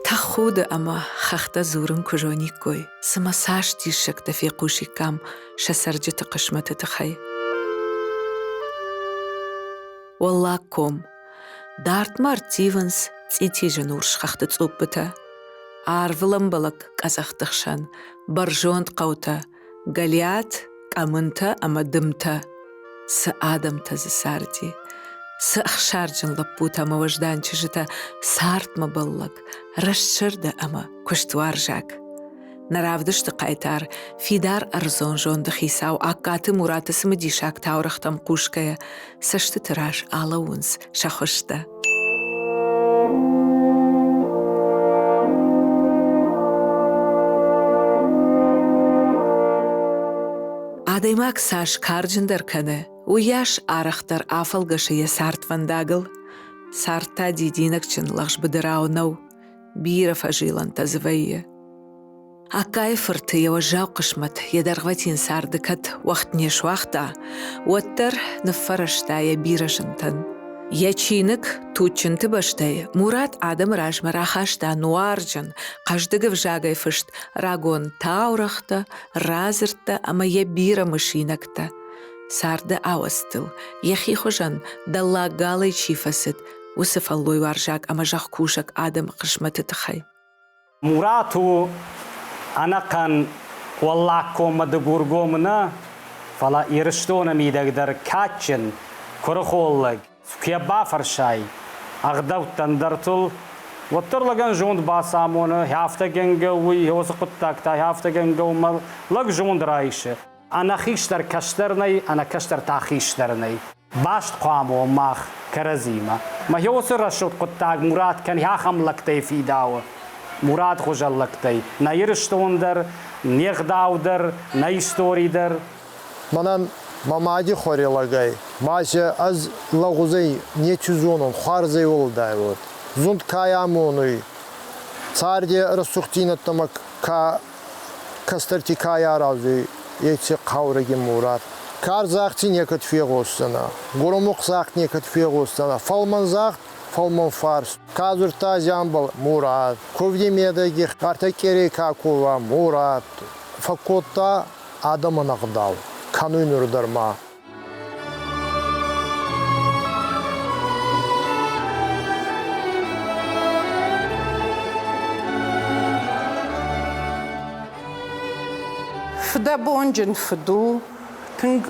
Тӕхуды ӕмӕ хӕхтӕ дзурын куы зониккой, цымӕ цас диссӕгтӕ фехъусиккам сӕ цӕрджыты хъысмӕты тыххӕй. Уӕллаг ком. Дардмӕ ӕрттивынц цъитиджын урс хӕхты цъуппытӕ. Арвыл ӕмбӕлӕг къӕдзӕхты хсӕн бӕрзонд хъӕутӕ, Гӕлиат, Къӕмынтӕ ӕмӕ Дымтӕ. Цы адӕмтӕ дзы царди, цы ӕхсарджын лӕппутӕ ӕмӕ уӕздан чызджытӕ цардмӕ бӕллӕг, рӕстзӕрдӕ ӕмӕ куыстуарзаг. Нӕ равдысты хъайтар, фидар ӕрдзон зонды хицау Аккаты Мураты цымыдисаг таурӕгътӕм хъусгӕйӕ, цӕстыты раз алӕууынц сӕ хуызтӕ. Адӕймаг цас карджындӕр кӕны, уыйас арӕхдӕр афӕлгӕсы йӕ цардвӕндагыл. Цард та дидинӕгджын лӕгъз быдырау нӕу, бирӕ фӕзилӕнтӕ дзы вӕййы. Аккайы фырты йӕ уӕззау хъысмӕт йӕ дӕргъвӕтин царды кӕд уӕгъд не суагъта, уӕддӕр ныффӕрӕзта йӕ бирӕ зынтӕн. Йӕ чиныг «Туджджынты бӕстӕ»-йы Мурат адӕмы размӕ рахаста нуарджын, хъӕздыг ӕвзагӕй фыст рагон таурӕгътӕ, радзырдтӕ ӕмӕ йӕ бирӕ мысинӕгтӕ. Царды ауӕдзтыл йӕхи хуызӕн дӕллаг галӕй чи фӕцыд, уыцы фӕллойуарзаг ӕмӕ зӕхкусӕг адӕмы хъысмӕты тыххӕй. Мурат у ӕнӕхъӕн Уӕллагкоммӕ Дыгургомы нӕ, фӕлӕ Ирыстоны мидӕг дӕр кадджын, куырыхон лӕг. Куы йӕ бафӕрсай ӕгъдӕуттӕ ӕндӕртыл, уӕддӕр лӕгӕн зонд бацамоны, афтӕгӕнгӕ уый, уыцы хъуыддӕгтӕ, афтӕгӕнгӕ уымӕ лӕг зонд райсы. Ӕнӕхистӕр кӕстӕр нӕй, ӕнӕкӕстӕр та хистӕр нӕй. Баст хъуамӕ уӕм мах кӕрӕдзимӕ. Мӕ уыцы рӕсугъд хъуыддаг Мурат кӕн ахӕм лӕгтӕй фидауы. Мурат хуызӕн лӕгтӕй. Нӕ Ирыстон дӕр, не гъдау дӕр, нӕ истори дӕр. Мӕнӕн мӕ мади хуӕри лӕгӕй, ма сӕ ӕз лӕгъузӕй неци зонун, хуарзӕй уӕлдай уод. Зунд ка амонуй, царди рӕсугъддзийнӕдтӕмӕ ка кӕстӕрти ка аразуй, еци хъаурӕги Мурат. Карз загъд си некӕд фегъосдзӕнӕ, гурумухъ загъд некӕд фегъосдзӕнӕ, фӕлмӕн загъд, фӕлмӕн фарс. Ка дзурдта зианбӕл Мурат, кувди медӕги ӕртӕ къерей ка кува Мурат, фӕккодта адӕмӕн ӕгъдау, кӕнуй нур дӕр ма. Фыдӕбонджын фыд у, тынг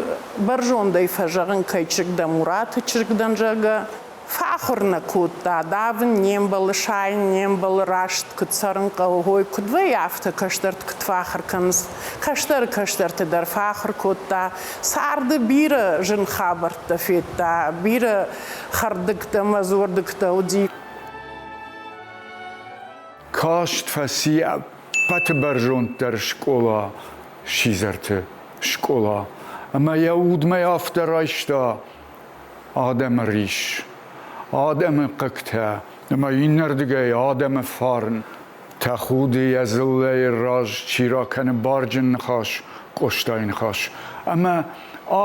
бӕрзондӕй фӕзӕгъын, кӕй чызг дӕ Мураты чызг дӕн, зӕгъгӕ. Фӕахуыр нӕ кодта, давын не мбӕлы, сайын не мбӕлы, раст куыд цӕрын хъӕуы, ой, куыд вӕййы, афтӕ кӕстӕрты куыд фӕахуыр кӕнынц. Кӕстӕры кӕстӕрты дӕр фӕахуыр кодта. Царды бирӕ зын хабӕрттӕ федта, бирӕ хӕрдыгтӕ ӕмӕ дзуырдыгтӕ уыди. Каст фӕци ӕппӕты бӕрзонддӕр скъола, сидзӕрты скъола, ӕмӕ йӕ удмӕ афтӕ райста адӕмы рис, адӕмы хъыгтӕ ӕмӕ иннӕрдыгӕй адӕмы фарн. Тӕхуды йӕ дзыллӕйы раз чи ракӕны барджын ныхас, Къостайы ныхас. Ӕмӕ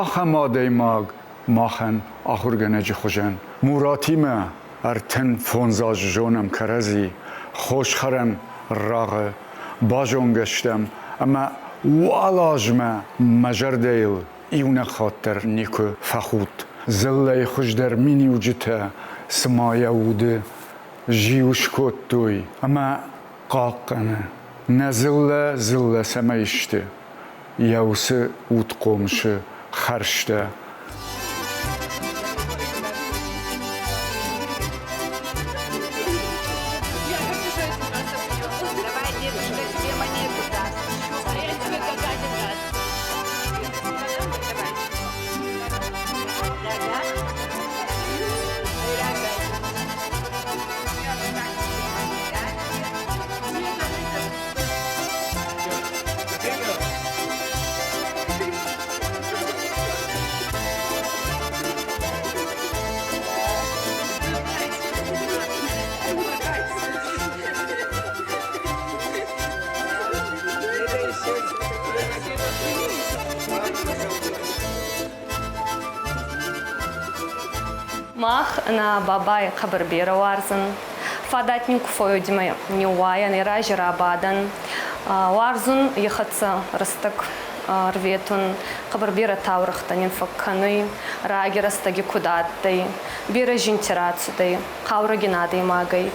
ахӕм адӕймаг махӕн ахуыргӕнӕджы хуызӕн. Муратимӕ 35 азы зонӕм кӕрӕдзи, хосхӕрӕн рагъы базонгӕ стӕм ӕмӕ уал азмӕ мӕ зӕрдӕйыл иунӕг хатт дӕр никуы фӕхудт. Дзыллӕйы хуыздӕр миниуджытӕ цыма йӕ уды зиу скодтой ӕмӕ хъахъхъӕны. Нӕ дзыллӕ дзыллӕ цӕмӕй сты, йӕ уыцы удхъомысы хӕрзтӕ. Мах нӕ бабай хъӕбӕр берӕ уарзӕн. Фадат нин ку фӕууидимӕ ниууайӕн, е рази рабадӕн. Уарзун е хӕццӕ рӕстӕг рветун. Хъӕбӕр берӕ таурӕхътӕ нин фӕккӕнуй, раги рӕстӕги куд адтӕй, берӕ зинти рацудӕй, хъаурӕгин адӕймагӕй.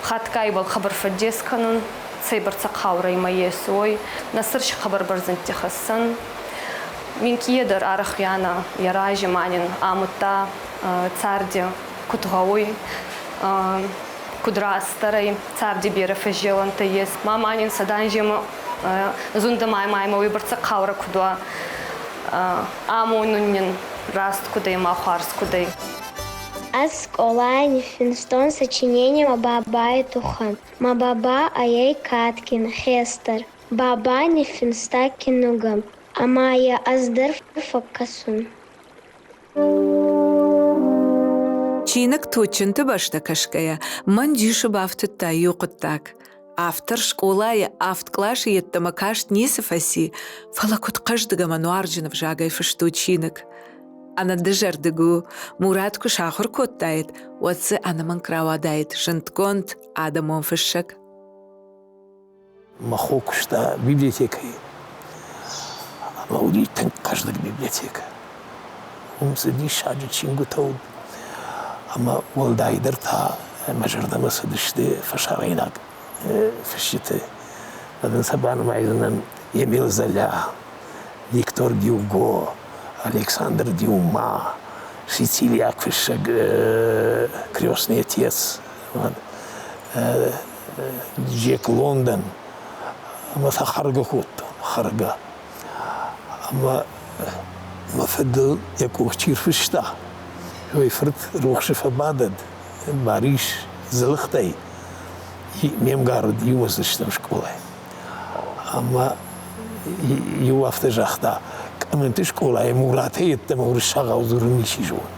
Хатгай ибӕл хъӕбӕр фӕддес кӕнун, цӕйбӕрцӕ хъаурӕ имӕ ес, уой. Нӕ сӕр си хъӕбӕр бӕрзӕндти хӕссӕн. Минкъийӕдӕр арӕхуйанӕ йӕ рази ма нин амудта царди куд гъӕуй, куд растдӕр ӕй, царди берӕ фӕззелӕнтӕ ес. Ма ма нин сӕдӕ анземӕ зундӕмӕ ма имӕ уойбӕрцӕ хъаурӕ куд уа, амонун нин раст куд ӕй ма хуарз куд ӕй. Ӕз скъолай ниффинстон сочинени мӕ бабай туххӕн. Мӕ баба ӕй кадгин хестӕр. Баба ниффинста кинугӕ, ӕма е ӕз дӕр фӕккӕсун. Чиныг Тотчынты бӕстӕ кӕсгӕйӕ, мӕн дисы бафтыдта иу хъуыддаг. Автор скъолайы авд къласы йеддӕмӕ каст ницы фӕци, фӕлӕ куыд хъӕздыг ӕмӕ нуарджын ӕвзагӕй фыст у чиныг. Ӕнӕдызӕрдыг у, Мурат куы сахуыр кодтаид, уӕд дзы ӕнӕмӕнг рауадаид зындгонд адӕмон фыссӕг. Мӕ хо куыста библиотекӕйы ӕмӕ уыди тынг хъӕздыг библиотекӕ. Уым цы диссаджы чингуытӕ уыд, ӕмӕ уӕлдайдӕр та мӕ зӕрдӕмӕ цыдысты фӕсарӕйнаг фысджыты. Ӕз ын сӕ банымайдзынӕн Емил Золя, Виктор Гюго, Александр Дюма, сицилиаг фыссӕг Крестный отец, Джек Лондон ӕмӕ сӕ хӕргӕ кодтон, хӕргӕ. Ӕмӕ мӕ фыдыл йӕ къух чи рфыста, уый фырт рухсы фӕбадӕд, Барис Дзылыхтӕй ме мгар уыд, иумӕ цыдыстӕм скъолайы. Ӕмӕ иу афтӕ загъта, Къӕмынты скъолайы Муратӕй йеддӕмӕ уырыссагау дзурын ничи зоны.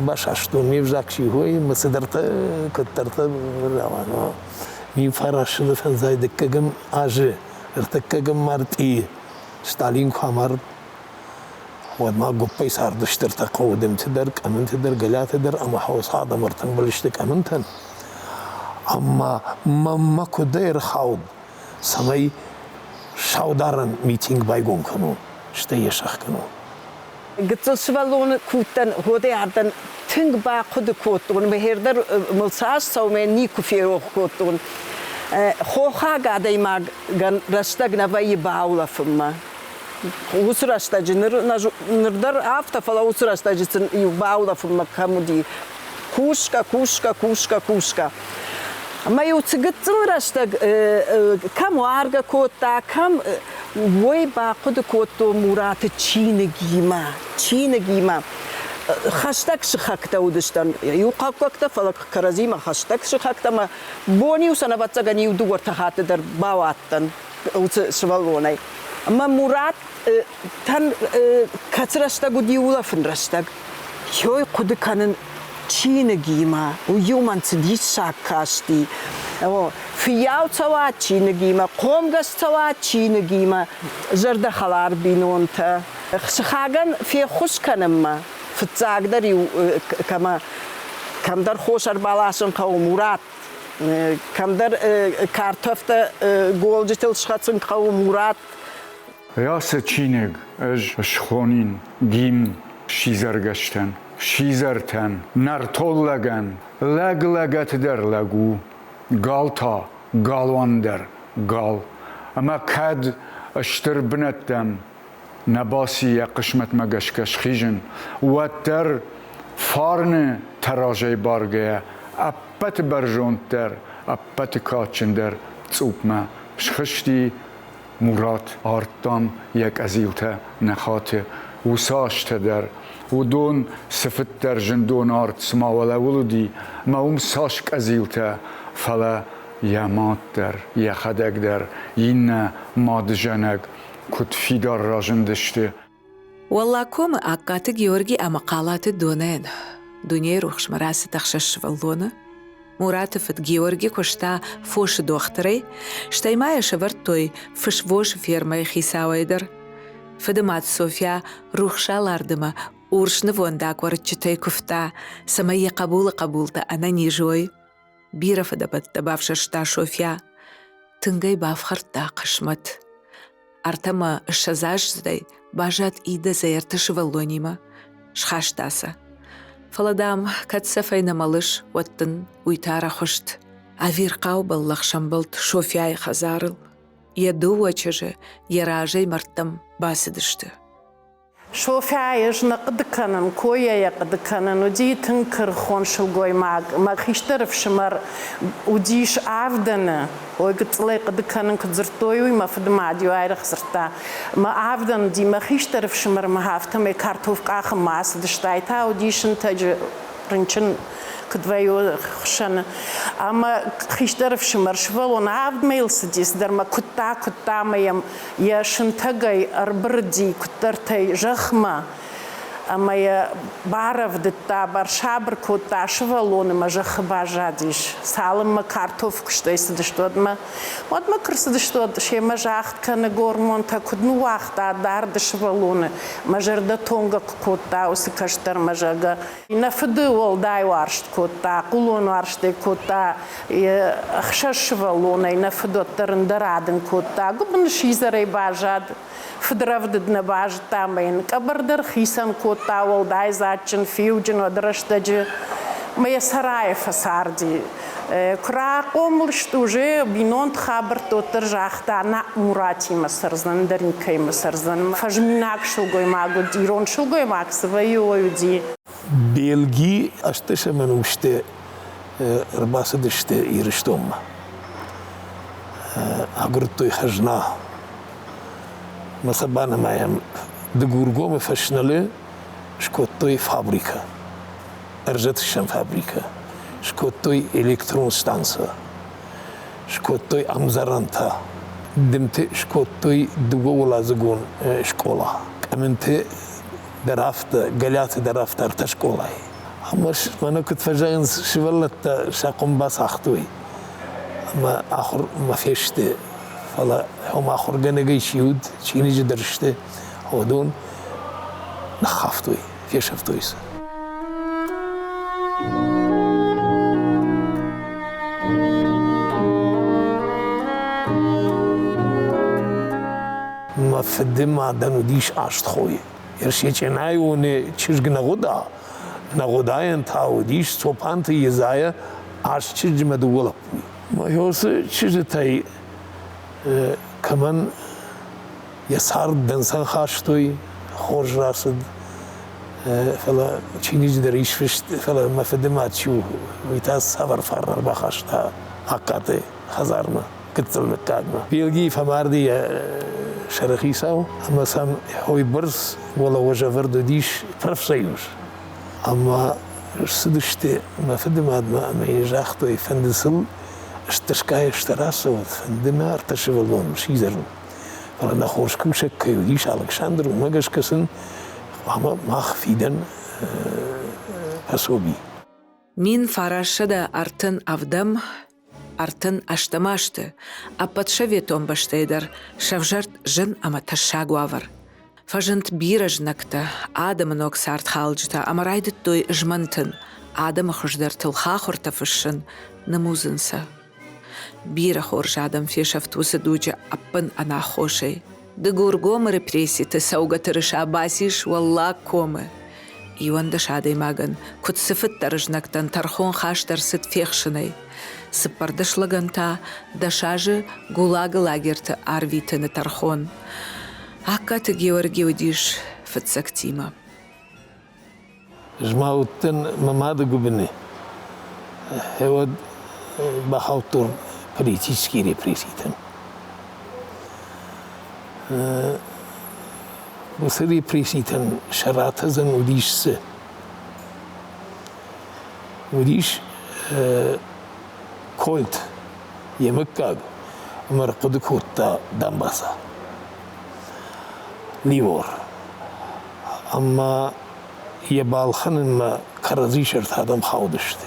Басастон ме взаг чи хойы, мӕ цыдӕртӕ куыддӕртӕ рауад. 1900 фӕндзай дыккӕгӕм азы ӕртыккӕгӕм мартъийы Сталин куы амард, уӕд ма гуыппӕй цардысты ӕртӕ хъӕуы дымты дӕр, Къӕмынты дӕр, Гӕлиаты дӕр ӕмӕ хауц адӕм ӕртымбыл сты Къӕмынтӕн. Ӕмӕ мӕнмӕ куыд ӕрхауд, цӕмӕй саударӕн митинг байгом кӕнон, стӕй йӕ сӕхгӕнон. Гыццыл сывӕллоны куыдтӕн Годӕй ардӕм тынг бахъуыды кодтон, мӕ дӕр мыл цас цӕуы, мӕ никуы ферох кодтон. Хохаг адӕймагӕн рӕстӕг нӕ вӕййы баулӕфынмӕ. Уыцы рӕстӕджы ныр, ныр дӕр афтӕ, фӕлӕ уыцы рӕстӕджы сын иу баулӕфынмӕ кӕм уыди. Кусгӕ, кусгӕ, кусгӕ, кусгӕ. Ӕмӕ-иу цы гыццыл рӕстӕг кӕм уаргӕ кодта, кӕм уой бахъуыды кодтон Мураты чиныгимӕ, чиныгимӕ. Хӕстӕг сыхӕгтӕ уыдыстӕм, иу хъӕуккӕгтӕ, фӕлӕ кӕрӕдзимӕ хӕстӕг сыхӕгтӕ ӕмӕ бон-иу сӕ ӕвӕццӕгӕн иу дыууӕ-ӕртӕ хатты дӕр бауадтӕн уыцы сывӕллонӕй. Ӕмӕ Мурат тӕн кӕцы рӕстӕг уыди улӕфын рӕстӕг, Ёй хъуыды кӕнын чиныгимӕ, уый-иу мӕн цы диссаг касти. Фыййау цӕуа чиныгимӕ, хъомгӕс цӕуа чиныгимӕ, зӕрдӕхӕлар бинонтӕ. Сыхагӕн феххуыс кӕнынмӕ фыццагдӕр-иу кӕмӕ кӕмдӕр хос ӕрбаласын хъӕуы Мурат, кӕмдӕр картӕфтӕ голджытыл схӕцын хъӕуы Мурат. Ацы чиныг ӕз схонин гимн сидзӕргӕстӕн, сидзӕртӕн, нӕртон лӕгӕн. Лӕг лӕгӕты дӕр лӕг у, гал та галуан дӕр гал. Ӕмӕ кӕд стыр бынӕттӕм нӕ баци йӕ хъысмӕтмӕ гӕсгӕ схизын, уӕддӕр фарны тӕразӕй баргӕйӕ ӕппӕты бӕрзонддӕр, ӕппӕты кадджындӕр цъупмӕ схызти Мурат ардтам йӕ къӕдзилтӕ нӕ хаты уыцы азтӕ дӕр. Уыдон цыфыддӕр зындон арт цыма уӕлӕуыл уыди, мӕ уым цас къӕдзилтӕ, фӕлӕ йӕ мад дӕр, йӕхӕдӕг дӕр, иннӕ мадызӕнӕг куыд фидар разындысты. Уӕллагкомы Аккаты Георги ӕмӕ Хъалаты Донӕн дунейы рухсмӕ рацыд ӕхсӕз сывӕллоны. Мураты фыд Георги куыста фосы дохтырӕй, стӕй ма йӕ сӕвӕрдтой фысвосы фермӕйы хицауӕй дӕр. Фыды мад Софья рухсӕлардымӕ Урс нывондаг уӕрыччытӕй куывта, цӕмӕй йӕ хъӕбулы хъӕбултӕ ӕнӕниз уой. Бирӕ фыдӕбӕттӕ бафсӕста Софья. Тынг ӕй бафхӕрдта хъысмӕт. Ӕртӕмӕ ссӕдзаздзыдӕй баззад идӕдзӕй ӕртӕ сывӕллонимӕ. Схаста сӕ. Фӕлӕ, дам, кӕд цӕфӕй нӕ мӕлыс, уӕд дын уый та рӕхуыст. Ӕвирхъау бӕллӕх сӕмбӕлд Софьяйы хӕдзарыл. Йӕ дыууӕ чызджы йӕ разӕй мӕрдтӕм бацыдысты. Софяйы ӕз нӕ хъуыды кӕнын, койӕ йӕ хъуыды кӕнын. Уыди тынг куырыхон сылгоймаг. Мӕ хистӕр ӕфсымӕр уыдис авдӕны. Ой, гыццылӕй хъуыды кӕнын куыд дзырдтой, уый мӕ фыдымад-иу арӕх дзырдта. Мӕ авдӕн уыди мӕ хистӕр ӕфсымӕрмӕ, афтӕмӕй картоф къахынмӕ ацыдысты. Ай та уыди сынтӕджы рынчын куыд вӕййы хсӕны. Ӕмӕ хистӕр ӕфсымӕр сывӕллон авд мӕйыл цыди, цыдӕр мӕ куыдта, куыдта ӕмӕ йӕм йӕ сынтӕгӕй ӕрбырыди куыддӕртӕй зӕхмӕ ӕмӕ йӕ барӕвдыдта, ӕрсабыр кодта сывӕллоны мӕ зӕххы баззадис. Цалынмӕ картоф куыстӕй цыдысты, уӕдмӕ. Уӕдмӕ куы рцыдысты, уӕд семӕ загъд кӕны гормонтӕ, куыд ныууагъта дард сывӕллоны. Мӕ зӕрдӕ тонгӕ куы кодта уыцы кӕстӕрмӕ, зӕгъгӕ. Нӕ фыды уӕлдай уарзт кодта, хъулон уарзтӕй кодта ӕхсӕз сывӕллонӕй нӕ фыд уӕддӕр ӕндӕр адын кодта. Гуыбын сидзӕрӕй баззад, фыдрӕвдыд нӕ базыдта ӕмӕ йын къӕбӕр дӕр хицӕн кодта, уӕлдай дзаджджын, фиуджын уӕд рӕстӕджы мӕ йӕ сӕрайы фӕцарди. Куы рахъомыл сты уже бинонты хабӕртты уӕддӕр загъта, нӕ Муратимӕ цӕрдзӕн, ӕндӕр никӕимӕ цӕрдзӕн. Фӕзминаг сылгоймаг уыд, ирон сылгоймаг цы вӕййы, уый уыди. Бельги ӕстдӕсӕм ӕнусты ӕрбацыдысты Ирыстонмӕ. Агуырдтой хӕзна. Мӕ сӕ банымайӕм, Дыгургомы Фӕснӕлы скодтой фабрикӕ, ӕрзӕтыссӕн фабрикӕ, скодтой электрон станцӕ, скодтой ӕмдзӕрӕнтӕ, дымты скодтой дыууӕуӕладзыгон скъола, Къӕмынты дӕр афтӕ, Гӕлиаты дӕр афтӕ ӕртӕ скъолайы. Ӕмӕ мӕнӕ куыд фӕзӕгъынц, сывӕллӕттӕ сӕ хъуым бацагътой ӕмӕ ахуырмӕ фесты. Фӕлӕ уым ахуыргӕнӕгӕй чи уыд, чиныджы дӕр сты, уыдон ныххафтой, фесӕфтой сӕ. Мӕ фыды мадӕн уыдис аст хойы. Ерсечъенайоны чызг Нагъуыда, Нагъуыдайӕн та уыдис Цопанты Езайӕ аст чызджы мӕ дыууӕ лӕппуйы. Мӕ чызджытӕй кӕмӕн йӕ цард дӕнцӕн хастой, хорз рацыд, фӕлӕ чиныджы дӕр ис фыст, фӕлӕ мӕ фыды мад чи у, уый та цавӕр фарн ӕрбахаста Аккаты хӕдзармӕ. Гыццыл мыггагмӕ. Бельгийы фӕмарди йӕ сӕрыхицау ӕмӕ сӕм уыйбӕрц уӕлӕуӕз ӕвӕрд уыдис профсоюз. Ӕмӕ ссыдысты мӕ фыдымадмӕ ӕмӕ йын загътой, фӕнды сыл стӕсгай азтӕ рацӕуӕд, фӕнды мӕ ӕртӕ сывӕллоны сидзӕр у. Фӕлӕ нӕ хорз кусӕг кӕй уыдис Алыксандр, уымӕ гӕсгӕ сын хъуамӕ мах фидӕн пособи. 1937 38 азты ӕппӕт советон бӕстӕйы дӕр сӕвзӕрд зын ӕмӕ тӕссаг уавӕр. Фӕзынд бирӕ знӕгтӕ, адӕмы ног цардхалджытӕ ӕмӕ райдыдтой змӕнтын, адӕмы хуыздӕртыл хахуыртӕ фыссын, нымудзын сӕ. Бирӕ хорз адӕм фесӕфт уыцы дуджы ӕппын ӕнаххосӕй. Дыгургомы репресситы цӕугӕ тырыса бацис Уӕллаг комы. 11 адӕймагӕн, куыд цыфыддӕр знӕгтӕн тӕрхон хаст ӕрцыд фехсынӕй. 14 лӕгӕн та дӕс азы ГУЛАГы лагерты арвитыны тӕрхон. Аккаты Георги уыдис фыццӕгтимӕ. Ӕз ма уыдтӕн мӕ мады гуыбыны. Уӕд бахаудтон политический репресситӕм. Уыцы репресситӕн сӕ ратӕдзӕн уыдис цы? Уыдис кольт, йӕ мыггаг, ӕмӕ ӕрхъуыды кодта дамбаца. Ливор. Ӕмӕ йӕ балхӕнынмӕ кӕрӕдзи сӕрты адӕм хаудысты.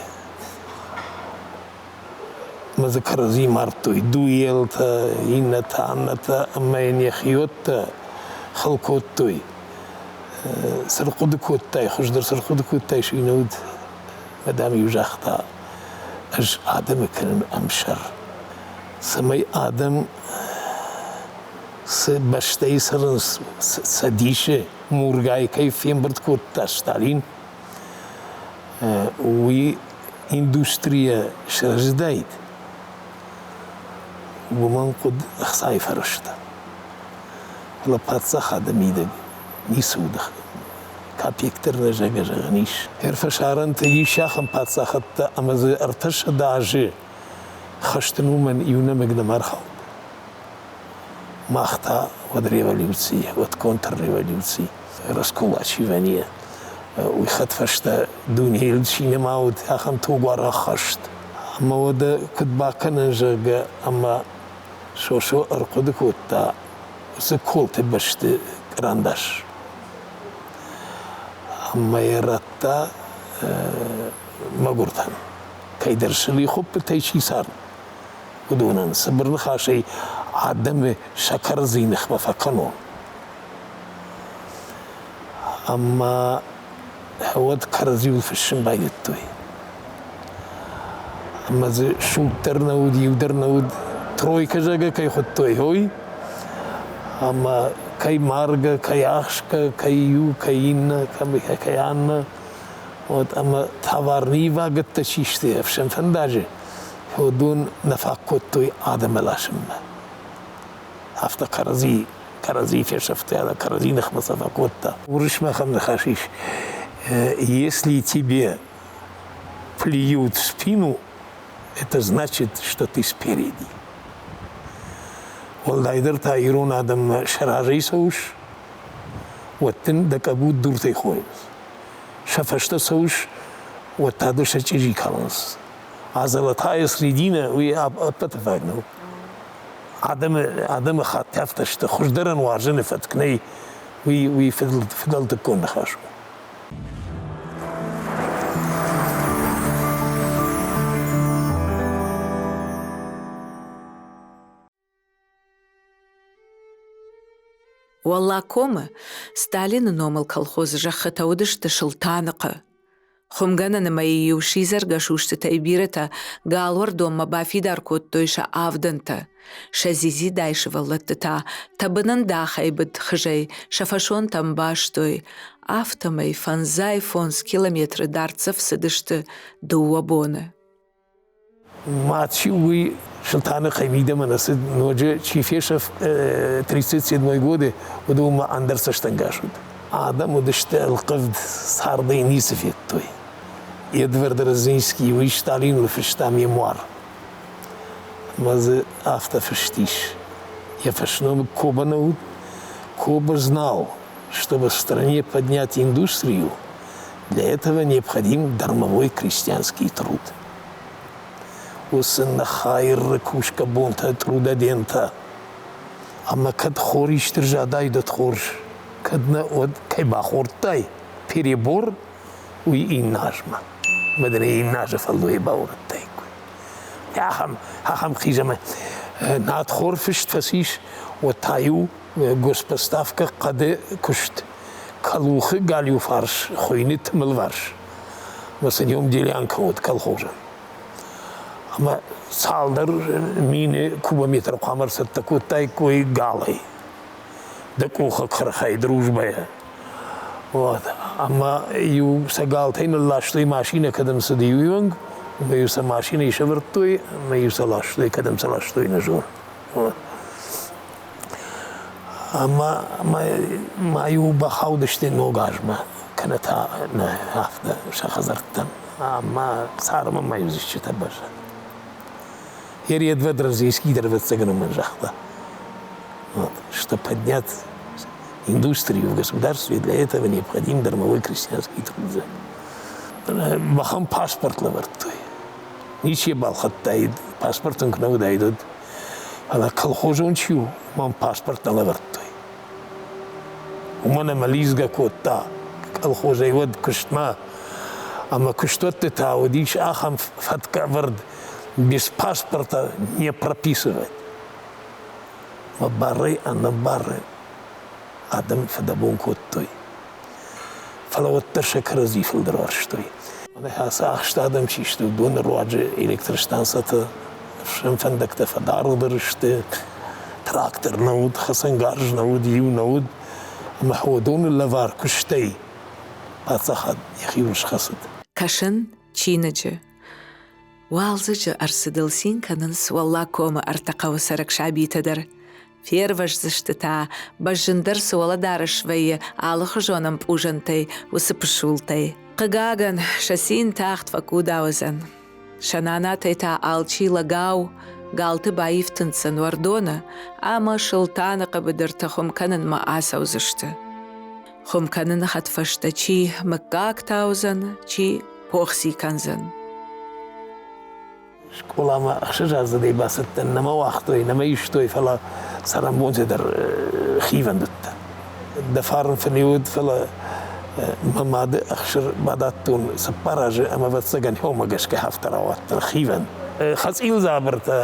Ӕмӕ дзы кӕрӕдзи мардтой дуэлтӕ, иннӕтӕ, аннӕтӕ ӕмӕ йын йӕхиуӕттӕ хыл кодтой. Цы рхъуыды кодтай, хуыздӕр цы рхъуыды кодтай, уый нӕ уыд. Мадам-иу загъта, ӕз адӕмы кӕнын ӕмсӕр, цӕмӕй адӕм цы бӕстӕйы цӕрынц, Цӕдисы мургай кӕй фембырд кодта Сталин, уый индустрийӕ сырӕзыдаид, уымӕн хъуыд ӕхцайы фӕрӕзтӕ. Фӕлӕ паддзахады мидӕг ницы уыд капек дӕр нӕ зӕгъгӕ зӕгъӕн ис. Ӕрфӕсарӕнты ис ахӕм паддзахӕдтӕ ӕмӕ дзы 300 азы хӕсты уымӕн иу нӕмыг нӕма ӕрхауд. Мах та уӕд революци, уӕд контрреволюци, раскулачивание, уый хӕдфӕстӕ дунейыл чи нӕма уыд, ахӕм тугуарӕг хӕст. Ӕмӕ уӕдӕ куыд бакӕнӕн, зӕгъгӕ, ӕмӕ Сосо ӕрхъуыды кодта уыцы колты бӕсты кърандас. Ӕмӕ йӕ радта мӕгуыртӕн, кӕйдӕр сылихоппытӕй чи цард, уыдонӕн цыбыр ныхасӕй адӕмы сӕ кӕрӕдзийы ныхмӕ фӕкӕнон. Ӕмӕ уӕд кӕрӕдзиуыл фыссын байдыдтой. Ӕмӕ дзы суд дӕр нӕ уыд, иу дӕр нӕ уыд. Тройкӕ, зӕгъгӕ, кӕй хуыдтой, ой. Ӕмӕ кӕй маргӕ, кӕй ахсгӕ, кӕй иу, кӕй иннӕ, кӕй аннӕ. Вот ӕмӕ товарный ивагӕдтӕ чи сты ӕфсӕнфӕндаджы, уыдон нӕ фаг кодтой адӕмы ласынмӕ. Афтӕ кӕрӕдзи кӕрӕдзи фесӕфтӕ, кӕрӕдзи ныхмӕ сӕ фӕкодта. Уырысмӕ ахӕм ныхас ис: Если тебе плюют в спину, это значит, что ты спереди. Уӕлдайдӕр та ирон адӕммӕ сӕ разӕй цӕуыс, уӕд дын дӕ къӕбут дуртӕй хойынц. Сӕ фӕстӕ цӕуыс, уӕд та дыл сӕ чъизи калынц. А золотая средина уый ӕппӕты фаг нӕу. Адӕмы, адӕмы хатт афтӕ сты, хуыздӕрӕн уарзыны фӕтк нӕй, уый, уый фыдӕлтыккон ныхас у. Уӕллагкомы Сталины номыл колхозы зӕххытӕ уыдысты Сылтаныхъы. Хуымгӕнӕны мӕйы-иу сидзӕргӕс устытӕй бирӕтӕ галуӕрдонмӕ бафидар кодтой сӕ авдӕнтӕ, сӕ дзидзидай сывӕллӕтты та тӕбынӕндахӕй быд хызӕй сӕ фӕсонтӕм бастой, афтӕмӕй фӕндзай фондз километры дӕрддзӕф цыдысты дыууӕ боны. Мачи уый Сылтаныхъӕй мидӕмӕ нӕ цыд, ноджы чи фесӕфт 37 годы, уыдонмӕ ӕндӕр цӕстӕнгас уыд. Адӕм уыдысты ӕлхъывд, цардӕй ницы федтой. Эдвард Розинский уый Сталиныл фыста мемуар. Ӕмӕ дзы афтӕ фыст ис. Йӕ фӕсномыг Коба нӕ уыд. Коба знал, чтобы в стране поднять индустрию, Для этого необходим дармовой крестьянский труд. Уыцы ныхайры кусгӕ бонтӕ трудодентӕ. Ӕмӕ кӕд хор исты рзадай, уӕд хорз. Кӕд нӕ, уӕд кӕй бахордтай, перебор, уый иннӕ азмӕ. Мӕ дын иннӕ азы фӕллойы баурӕдтаиккой. Ахӕм, ахӕм хъизӕмар. Надхор фыст фӕцис, уӕд та-иу Госпоставкӕ хъӕды куыст Калухы галиу фарс хуыйны Тымылварс. Ӕмӕ сын иум делянкӕ уыд колхозӕн. Ӕмӕ цалдӕр мины кубометр хъуамӕ ӕрцӕттӕ кодтаиккой галӕй, дӕ къухы хырхӕй, дружбӕйӕ. Вот. Ӕмӕ иу сӕ галтӕй нылластой машинӕ, кӕдӕм цыди уыйонг, ӕмӕ-иу сӕ машинӕйы сӕвӕрдтой, ӕмӕ-иу сӕ ластой, кӕдӕм сӕ ластой, нӕ зонын. Вот. Ӕмӕ ма-иу бахаудысты Ног азмӕ, кӕнӕ та нӕ афтӕ сӕ хӕдзӕрттӕм. Ӕмӕ цармӕ ма-иу зысчытӕ баззад. Едва Дроздейский дӕр ӕвӕццӕгӕн уымӕн загъта, вот, что поднять индустрию в государстве для этого необходим дармовой крестьянский труд. Махӕн паспорт лӕвӕрдтой. Ничи балхӕдтаид, паспорт ын куы нӕ уыдаид, уӕд Фӕлӕ колхозон чи у, уымӕн паспорт нӕ лӕвӕрдтой. Уымӕн ӕмӕ лидзгӕ кодта колхозӕй уӕд куыстмӕ. Ӕмӕ куыстуӕтты та уыдис ахӕм фӕткӕвӕрд без паспорта не прописывать. Ӕмӕ барӕй ӕнӕбары адӕм фыдӕбон кодтой. Фӕлӕ уӕддӕр сӕ кӕрӕдзи фылдӕр уарзтой. Мӕнӕ ацы ахст адӕм чи сты, уыдоны руаджы электростанцӕтӕ ӕфсӕн фӕндӕгтӕ фӕдаргъдӕр сты, трактор нӕ уыд, хӕцӕнгарз нӕ уыд, иу нӕ уыд. Ӕмӕ уыдоны лӕвар куыстӕй паддзахад йӕхиуыл схӕцыд. Кӕсын чиныджы. Уалдзӕджы ӕрцыдыл цин кӕнынц Уӕллагкомы ӕртӕ хъӕуы цӕрӕг сабитӕ дӕр. Фервӕздзысты та, бӕззындӕр цы уӕлӕдарӕс вӕййы алыхуызон ӕмпъузӕнтӕй, уыцы пысултӕй. Хъыгагӕн, сӕ цин тагъд фӕкъуда уыдзӕн. Сӕ нанатӕй та алчи лӕгау галты баифтындздзӕн уӕрдоны ӕмӕ Сылтаны хъыбыдырты хуым кӕнынмӕ ацӕудзысты. Хуым кӕныны хӕдфӕстӕ чи мыггаг таудзӕн, чи похци кӕндзӕн. Скъоламӕ ӕхсӕзаздзыдӕй бацыдтӕн, нӕ мӕ уагътой, нӕ мӕ истой, фӕлӕ цӕрӕнбонты дӕр хивӕнд уыдтӕн. Дӕ фарн фыни уыд, фӕлӕ мӕ мады ӕхсыр бададтон цыппар азы ӕмӕ, ӕвӕццӕгӕн, уымӕ гӕсгӕ афтӕ рауадтӕн хивӕнд. Хӕцъил дзабыртӕ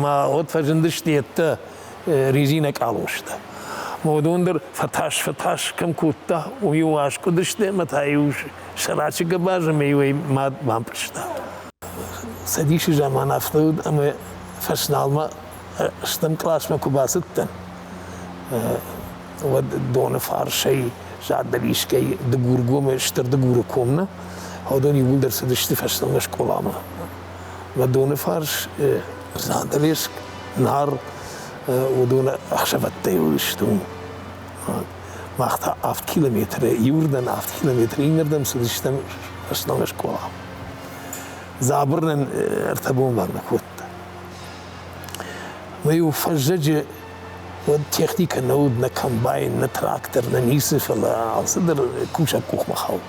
мӕ уӕд фӕзындысты йедтӕ резинӕ къалостӕ. Уыдон дӕр фӕтас-фӕтас кӕм кодта, уым-иу аскъуыдысты ӕмӕ та-иу сӕрачы гӕбаз ӕмӕ-иу ӕй мад бампъызта. Цӕдисы заман афтӕ уыд, ӕмӕ Фӕсналмӕ стӕм къласмӕ куы бацыдтӕн, уӕд доны фарсӕй Задӕлискӕй Дыгургомы Стыр Дыгуры коммӕ, уыдон иууылдӕр цыдысты фӕстӕмӕ скъоламӕ. Мӕ доны фарс Задӕлеск, Нар, уыдон ӕхсӕвӕдтӕй уыдысты уым. Мах та 7 километры иуырдӕм, 7 километры иннӕрдӕм цыдыстӕм фӕстӕмӕ скъоламӕ. Дзабыр нын ӕртӕ бонваг нӕ кодта. Мӕ-иу фӕззӕджы уӕд техникӕ нӕ уыд, нӕ комбайн, нӕ трактор, нӕ ницы, фӕлӕ алцыдӕр кусӕг къухмӕ хауд.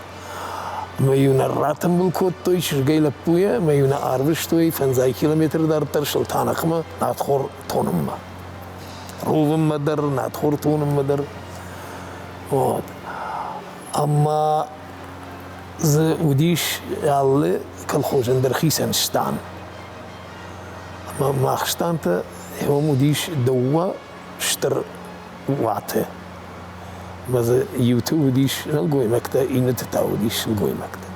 Ӕмӕ-иу нӕ ратымбыл кодтой чызгӕй лӕппуйӕ, ӕмӕ-иу нӕ арвыстой 50 километры дарддӕр Сылтанахъмӕ надхор тонынмӕ. Рувынмӕ дӕр, надхор тонынмӕ дӕр. Вот. Ӕмӕ дзы уыдис алы колхозӕн дӕр хицӕн стан. Ӕмӕ мах стантӕ уым уыдис дыууӕ стыр уаты. Ӕмӕ дзы иуты уыдис нӕлгоймӕгтӕ, иннӕты та уыдис сылгоймӕгтӕ.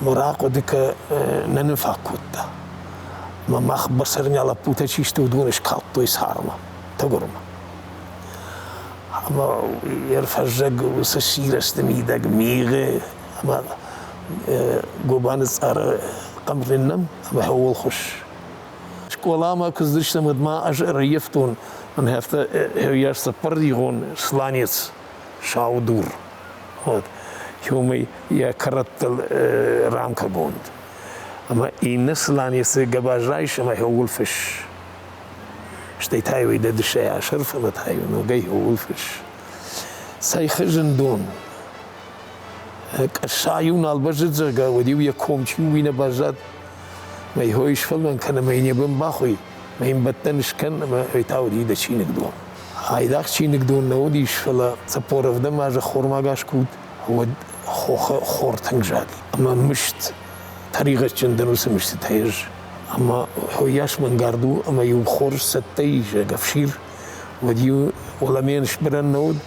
Ӕмӕ рахъуыды нӕ ныффаг кодта. Ӕмӕ мах бӕсӕрня лӕппутӕ чи сты, уыдон скалдтой цармӕ, тӕгуырмӕ. Ӕмӕ йе рфӕззӕг уыцы сирӕзты мидӕг мигъы ӕмӕ гобаны цъары хъӕмпныннӕм ӕмӕ ууыл хуысс. Скъоламӕ куы цыдыстӕм, уӕд ма ӕз ӕрӕййӕфтон мӕнӕ афтӕ ӕвйас цыппӕрдигъон сланец сау дур. Вот. Уымӕй йӕ кӕрӕттыл рамкӕгонд. Ӕмӕ иннӕ сланецы гӕбаз райс ӕмӕ ууыл фысс. Стӕй та-иу ӕй дӕ дысӕй асӕрф ӕмӕ та-иу ногӕй ууыл фысс. Цӕй хызындон! Къӕсса-иу нал бӕззыд, зӕгъгӕ, уӕд-иу йӕ ком чи у, уый нӕ баззад. Мӕ хойы сфӕлмӕн кӕн ӕмӕ йын йӕ бын бахуый, мӕ йын бӕттӕн скӕн ӕмӕ уый та уыди дӕ чиныгдон. Айдагъ чиныгдон нӕ уыдис, фӕлӕ 47 азы хормаг аз куы уыд, уӕд хохы хор тынг зади. Ӕмӕ мыст, тӕригъӕдджын дӕр уыцы мыстытӕй ӕз. Ӕмӕ уыйас мӕнгард у, ӕмӕ-иу хорз цӕттӕ ис ӕфсир, уӕд-иу уӕлӕмӕ сбырӕн нӕ уыд,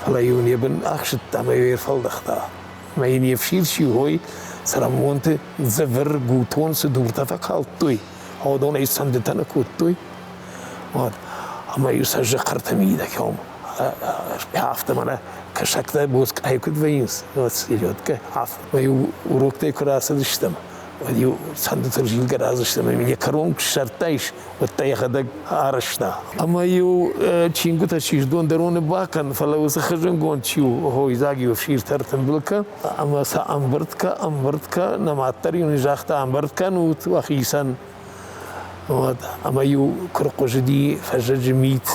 фӕлӕ-иу ын йӕ бын ӕхсыдта ӕмӕ-иу ӕрфӕлдӕхта. Ӕмӕ йын йе фсир чи хой, цӕрӕнбонты дзывыр, гутон цы дуртӕ фӕкалдтой, уыдон ӕй цӕндытӕ нӕ кодтой. Уӕд ӕмӕ-иу сӕ зыхъхъырты мидӕг афтӕ мӕнӕ кӕсӕгтӕ боцкъайы куыд вӕййынц, селедкӕ, афтӕ-иу уроктӕй куы рацыдыстӕм, уӕд-иу цӕндытыл зилгӕ разыстӕм ӕмӕ йӕ кӕрон куы ссардтаис, уӕд та йӕхӕдӕг арӕзта. Ӕмӕ-иу чингуытӕ сисдон дӕр уыны бакӕн, фӕлӕ уыцы хызынгонд чи у, хойдзаг-иу ӕфсиртӕ ӕртымбыл кӕ ӕмӕ сӕ ӕмбырд кӕ, ӕмбырд кӕ, нӕ мад дӕр-иу нын загъта, ӕмбырд кӕнут уӕхицӕн. Уӕд ӕмӕ-иу куы рхъуызыди фӕззӕджы мит,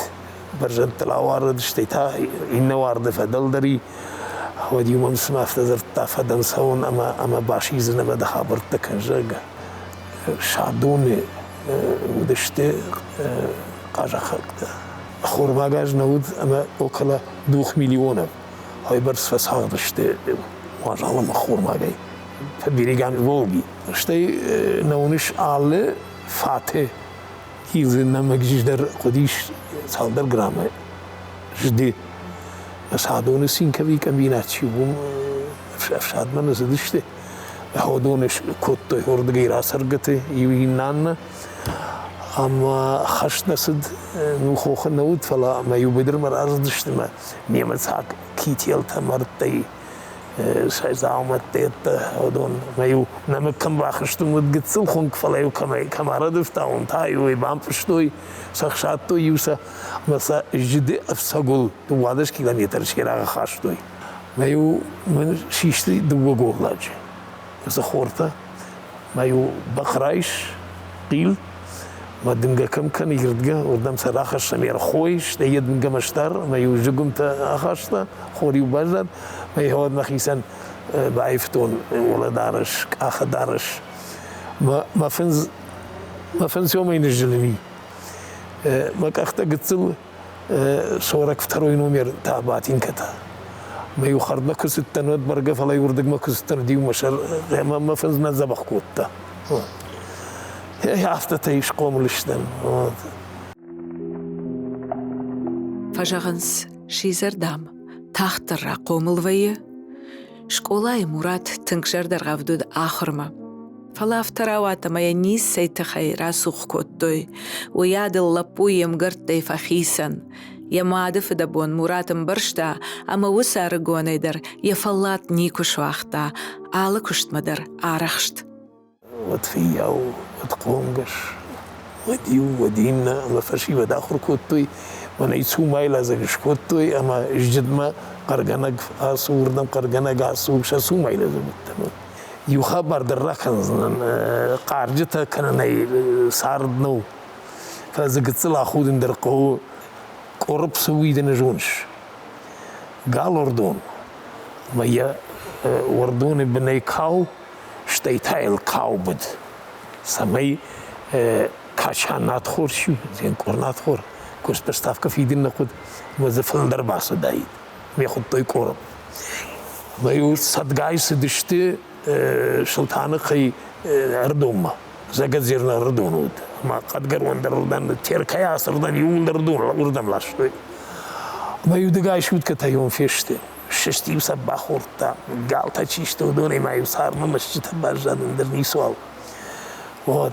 бӕрзӕндтыл ауарыд, стӕй та иннӕ уарды фӕдӕлдӕр и, уӕд-иу мӕм цыма афтӕ дзырдта, фӕдӕм цӕуын ӕмӕ, ӕмӕ басидзын ӕмӕ дӕ хабӕрттӕ кӕн, зӕгъгӕ. Садоны уыдысты хъазахъхъӕгтӕ. Ӕххормаг аз нӕ уыд ӕмӕ около двух миллионов уыйбӕрц фӕцагъд сты уазал ӕмӕ ӕххормагӕй по берегам Волги. Стӕй нӕ уыныс алы фаты хилдзы нӕмыг дӕр хъуыдис цалдӕр граммы зды. Садоны цинковый комбинат чи уым ӕфсадмӕ нӕ цыдысты. Уыдоны кодтой уырдыгӕй рацӕргӕты иу иннӕ. Ӕмӕ хӕст нӕ цыд, ну хохы нӕ уыд, фӕлӕ мӕ иу быдырмӕ рацыдысты мӕ немыцаг кителтӕ мӕрдтӕй сӕ дзаумӕттӕ, уыдон мӕ-иу нӕмыг кӕм бахызтон, уыд гыццыл хуынкъ, фӕлӕ-иу кӕмӕй кӕм арӕдывта, уым та-иу ӕй бампъызтой, цӕхсадтой-иу сӕ ӕмӕ сӕ зджыды ӕфцӕгыл 12 километры се рагъы хастой. Мӕ-иу мын систы дыууӕ голладжы. Уыцы хортӕ мӕ-иу бӕх райс, хъил, мӕ дымгӕ кӕм кӕны ирдгӕ, уырдӕм сӕ рахӕссӕм ӕрхой, стӕй йӕ дымгӕмӕ стар, мӕ-иу зыгуымтӕ ахаста, хор-иу баззад, мӕ уӕд мӕхицӕн баивтон уӕлӕдарӕс, къахыдарӕс. Мӕ, мӕ фындз мӕ фындз уымӕй ныззылыни. Мӕ къӕхтӕ гыццыл 42 номер та батинкӕтӕ. Мӕ-иу хӕрдмӕ куы цыдтӕн, уӕд бӕргӕ, фӕлӕ уырдыгмӕ куы цыдтӕн, уӕд-иу мӕ сӕр ӕмӕ мӕ фындз нӕ дзӕбӕх кодта. Афтӕтӕй схъомыл стӕм. Фӕзӕгъынц, сидзӕр, дам, тагъддӕр рахъомыл вӕййы. Скъолайы Мурат тынг зӕрдӕргъӕвд уыд ахуырмӕ. Фӕлӕ афтӕ рауад ӕмӕ йӕ ницӕй тыххӕй рацух кодтой. Уыйадыл лӕппу йе мгӕрттӕй фӕхицӕн. Йӕ мады фыдӕбон Мурат ӕмбӕрста ӕмӕ уыцы ӕрыгонӕй дӕр йӕ фӕллад никуы суагъта, алы куыстмӕ дӕр арӕхст. Уӕд фыййау, уӕд хъомгӕс, уӕд иу, уӕд иннӕ ӕмӕ фӕсивӕд ахуыр кодтой, мӕнӕ цумайы лӕдзӕг скодтой ӕмӕ зджыдмӕ хъӕргӕнӕг ацу, уырдӕм хъӕргӕнӕг ацу, сӕ цумайы лӕдзӕг уыдтӕн. Иу хабар дӕр ракӕндзынӕн, хъарджытӕ кӕнынӕй цард нӕу, фӕлӕ дзы гыццыл ахудын дӕр хъӕуы. Къорып цы уый дын зоныс? Галуӕрдон ӕмӕ йӕ уӕрдоны бынӕй кау, стӕй та йыл кау быд, цӕмӕй кача надхор сиу, къорнадхор, куыстбӕставкӕ фидын нӕ хъуыд, ӕмӕ дзы фылдӕр бацыдаид. Ме хуыдтой къорып. Ӕмӕ-иу цадгай цыдысты Султаныхъӕй Ӕрыдонмӕ. Зӕгӕдзерны Ӕрыдон уыд. Ӕмӕ хъӕдгӕрон дӕр уырдӕм, Теркӕй ацырдӕм иууылдӕр уырдӕм ластой. Ӕмӕ-иу дыгай суткӕтӕ-иу фесты. Ссыст-иу сӕ бахордта. Галтӕ чи сты, уыдонӕй ма-иу цармы мӕсчъытӕ баззад, ӕндӕр ницуал. Вот.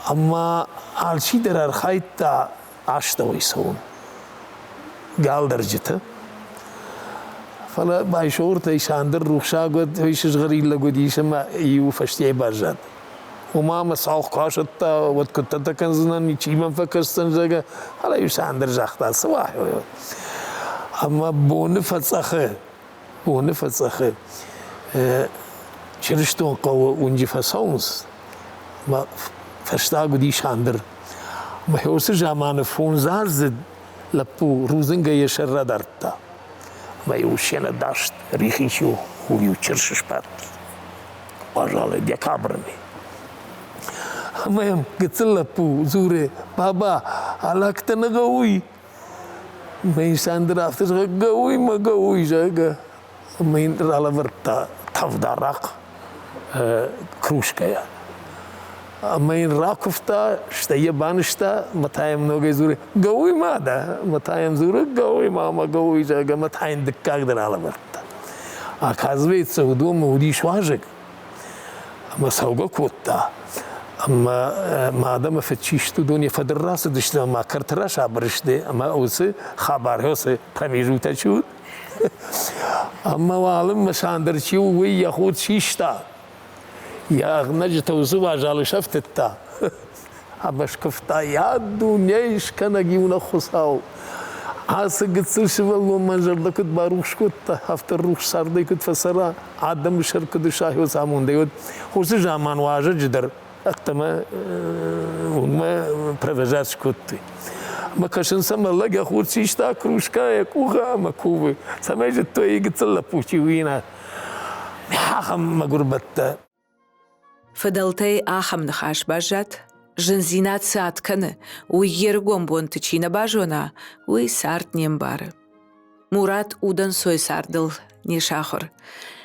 Ӕмӕ алчидӕр архайдта астӕуӕй цӕуын. Галдӕрджытӕ. Фӕлӕ байсоуыртӕй Сандыр рухсаг уӕд, уый сызгъӕрин лӕг уыдис ӕмӕ иу фӕстейӕ баззад. Ома мӕ цалх куы асӕтта, уӕд куыдтӕ кӕндзынӕн, чи мӕм фӕкӕсдзӕн, зӕгъгӕ. Фӕлӕ-иу Сандыр загъта, цы уа? Ӕмӕ боны фӕцъӕхы, боны фӕцъӕхы Чырыстон хъӕуы уынджы фӕцӕуынц, ӕмӕ фӕстаг уыди Сандыр. Ӕмӕ уыцы заманы фондзаздзыд лӕппу рудзынгӕй йӕ сӕр радардта. Ӕмӕ-иу се нӕдаст рихи-иу хур-иу чырс сбадти. Уазалы декабры. Ӕмӕ йӕм гыццыл лӕппу дзуры, Баба, алӕгтӕ нӕ гъӕуй? Мӕ йын Сандыр афтӕ зӕгъы, гъӕуй мӕ гъӕуй, зӕгъгӕ. Ӕмӕ йын ралӕвӕрдта тӕвд арахъ кружкӕйӕ. Ӕмӕ йын ракуывта, стӕй йӕ банызта, ӕмӕ та йӕм ногӕй дзуры, гъӕуй ма дӕ? Ӕмӕ та йӕм дзуры, гъӕуй ма мӕ, гъӕуй, зӕгъгӕ, ӕмӕ та йын дыккаг дӕр алӕвӕрдта. Оказывается, уыдонмӕ уыдис уазӕг, ӕмӕ цӕугӕ кодта. Ӕмӕ мӕ адӕмы фыд чи сты, уыдон йӕ фӕдыл рацыдысты ӕмӕ кӕрты расабыр сты, ӕмӕ уыцы хабар уыцы промежуточы чи уыд, ӕмӕ уалынмӕ Сандыр чи у, уый йӕ худ систа, йӕ ӕгънӕджытӕ уыцы уазалы сӕфтыдта ӕмӕ скуывта, йӕ дунейы скӕнӕг иунӕг Хуыцау, ацы гыццыл сывӕллон мӕ зӕрдӕ куыд барухс кодта, афтӕ рухс цардӕй куыд фӕцӕра, адӕмы сӕр куыд сахиоц амондӕй уӕд уыцы заман уазӕджы дӕр ӕддӕмӕ уынгмӕ провожать скодтой. Ӕмӕ кӕсынц ӕмӕ лӕг йӕ худ систа кружкӕ йӕ къухы ӕмӕ кувы, цӕмӕй зыдтой, гыццыл лӕппу чи у, нӕ ахӕм мӕгуырбӕттӕ. Фыдӕлтӕй ахӕм ныхас баззад, зындзинад цы ад кӕны, уый йе рыгон бонты чи нӕ базона, уый цард не мбары. Мурат удӕнцой цардыл не сахуыр,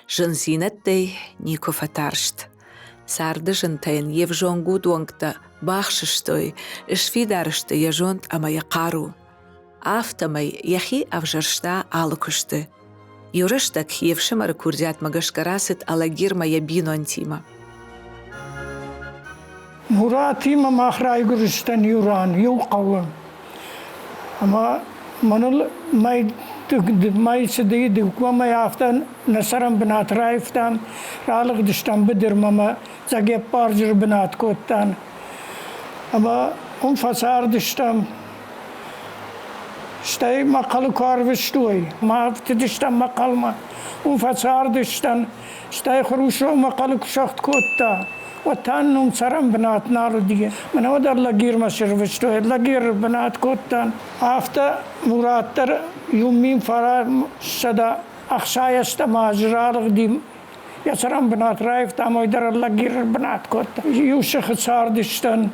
зындзинӕдтӕй никуы фӕтарст. Царды зынтӕ йын йе взонг удуӕнгтӕ бахсыстой, сфидар сты йӕ зонд ӕмӕ йӕ хъару. Афтӕмӕй йӕхи ӕвзӕрста алы куысты. Иу рӕстӕг йе фсымӕры курдиатмӕ гӕсгӕ рацыд Алагирмӕ йӕ бинонтимӕ. Муратимӕ мах райгуырдыстӕн иу ран, иу хъӕуы. Ӕмӕ мӕныл мӕй, мӕй цыди, дыууӕ мӕй афтӕ нӕ цӕрӕнбынат раивтам, ралыгъдыстӕм быдырмӕ ӕмӕ Дзагеппарджы бынат кодтам. Ӕмӕ уым фӕцардыстӕм. Стӕй мӕхъӕлы куы арвыстой, ма ӕфтыдыстӕм мӕхъӕлмӕ, уым фӕцардыстӕм. Стӕй Хрущев мӕхъӕлы куы сӕгъд кодта, уӕд та нын уым цӕрӕн бынат нал уыди. Мӕнӕ уӕд Лагермӕ сӕрвыстой, лагеры бынат кодтам. Афтӕ Мурат дӕр иу 1960 азы ралыгъди йӕ цӕрӕн бынат раивта ӕмӕ уый дӕр лагеры бынат кодта. Иу сыхы цардыстӕн,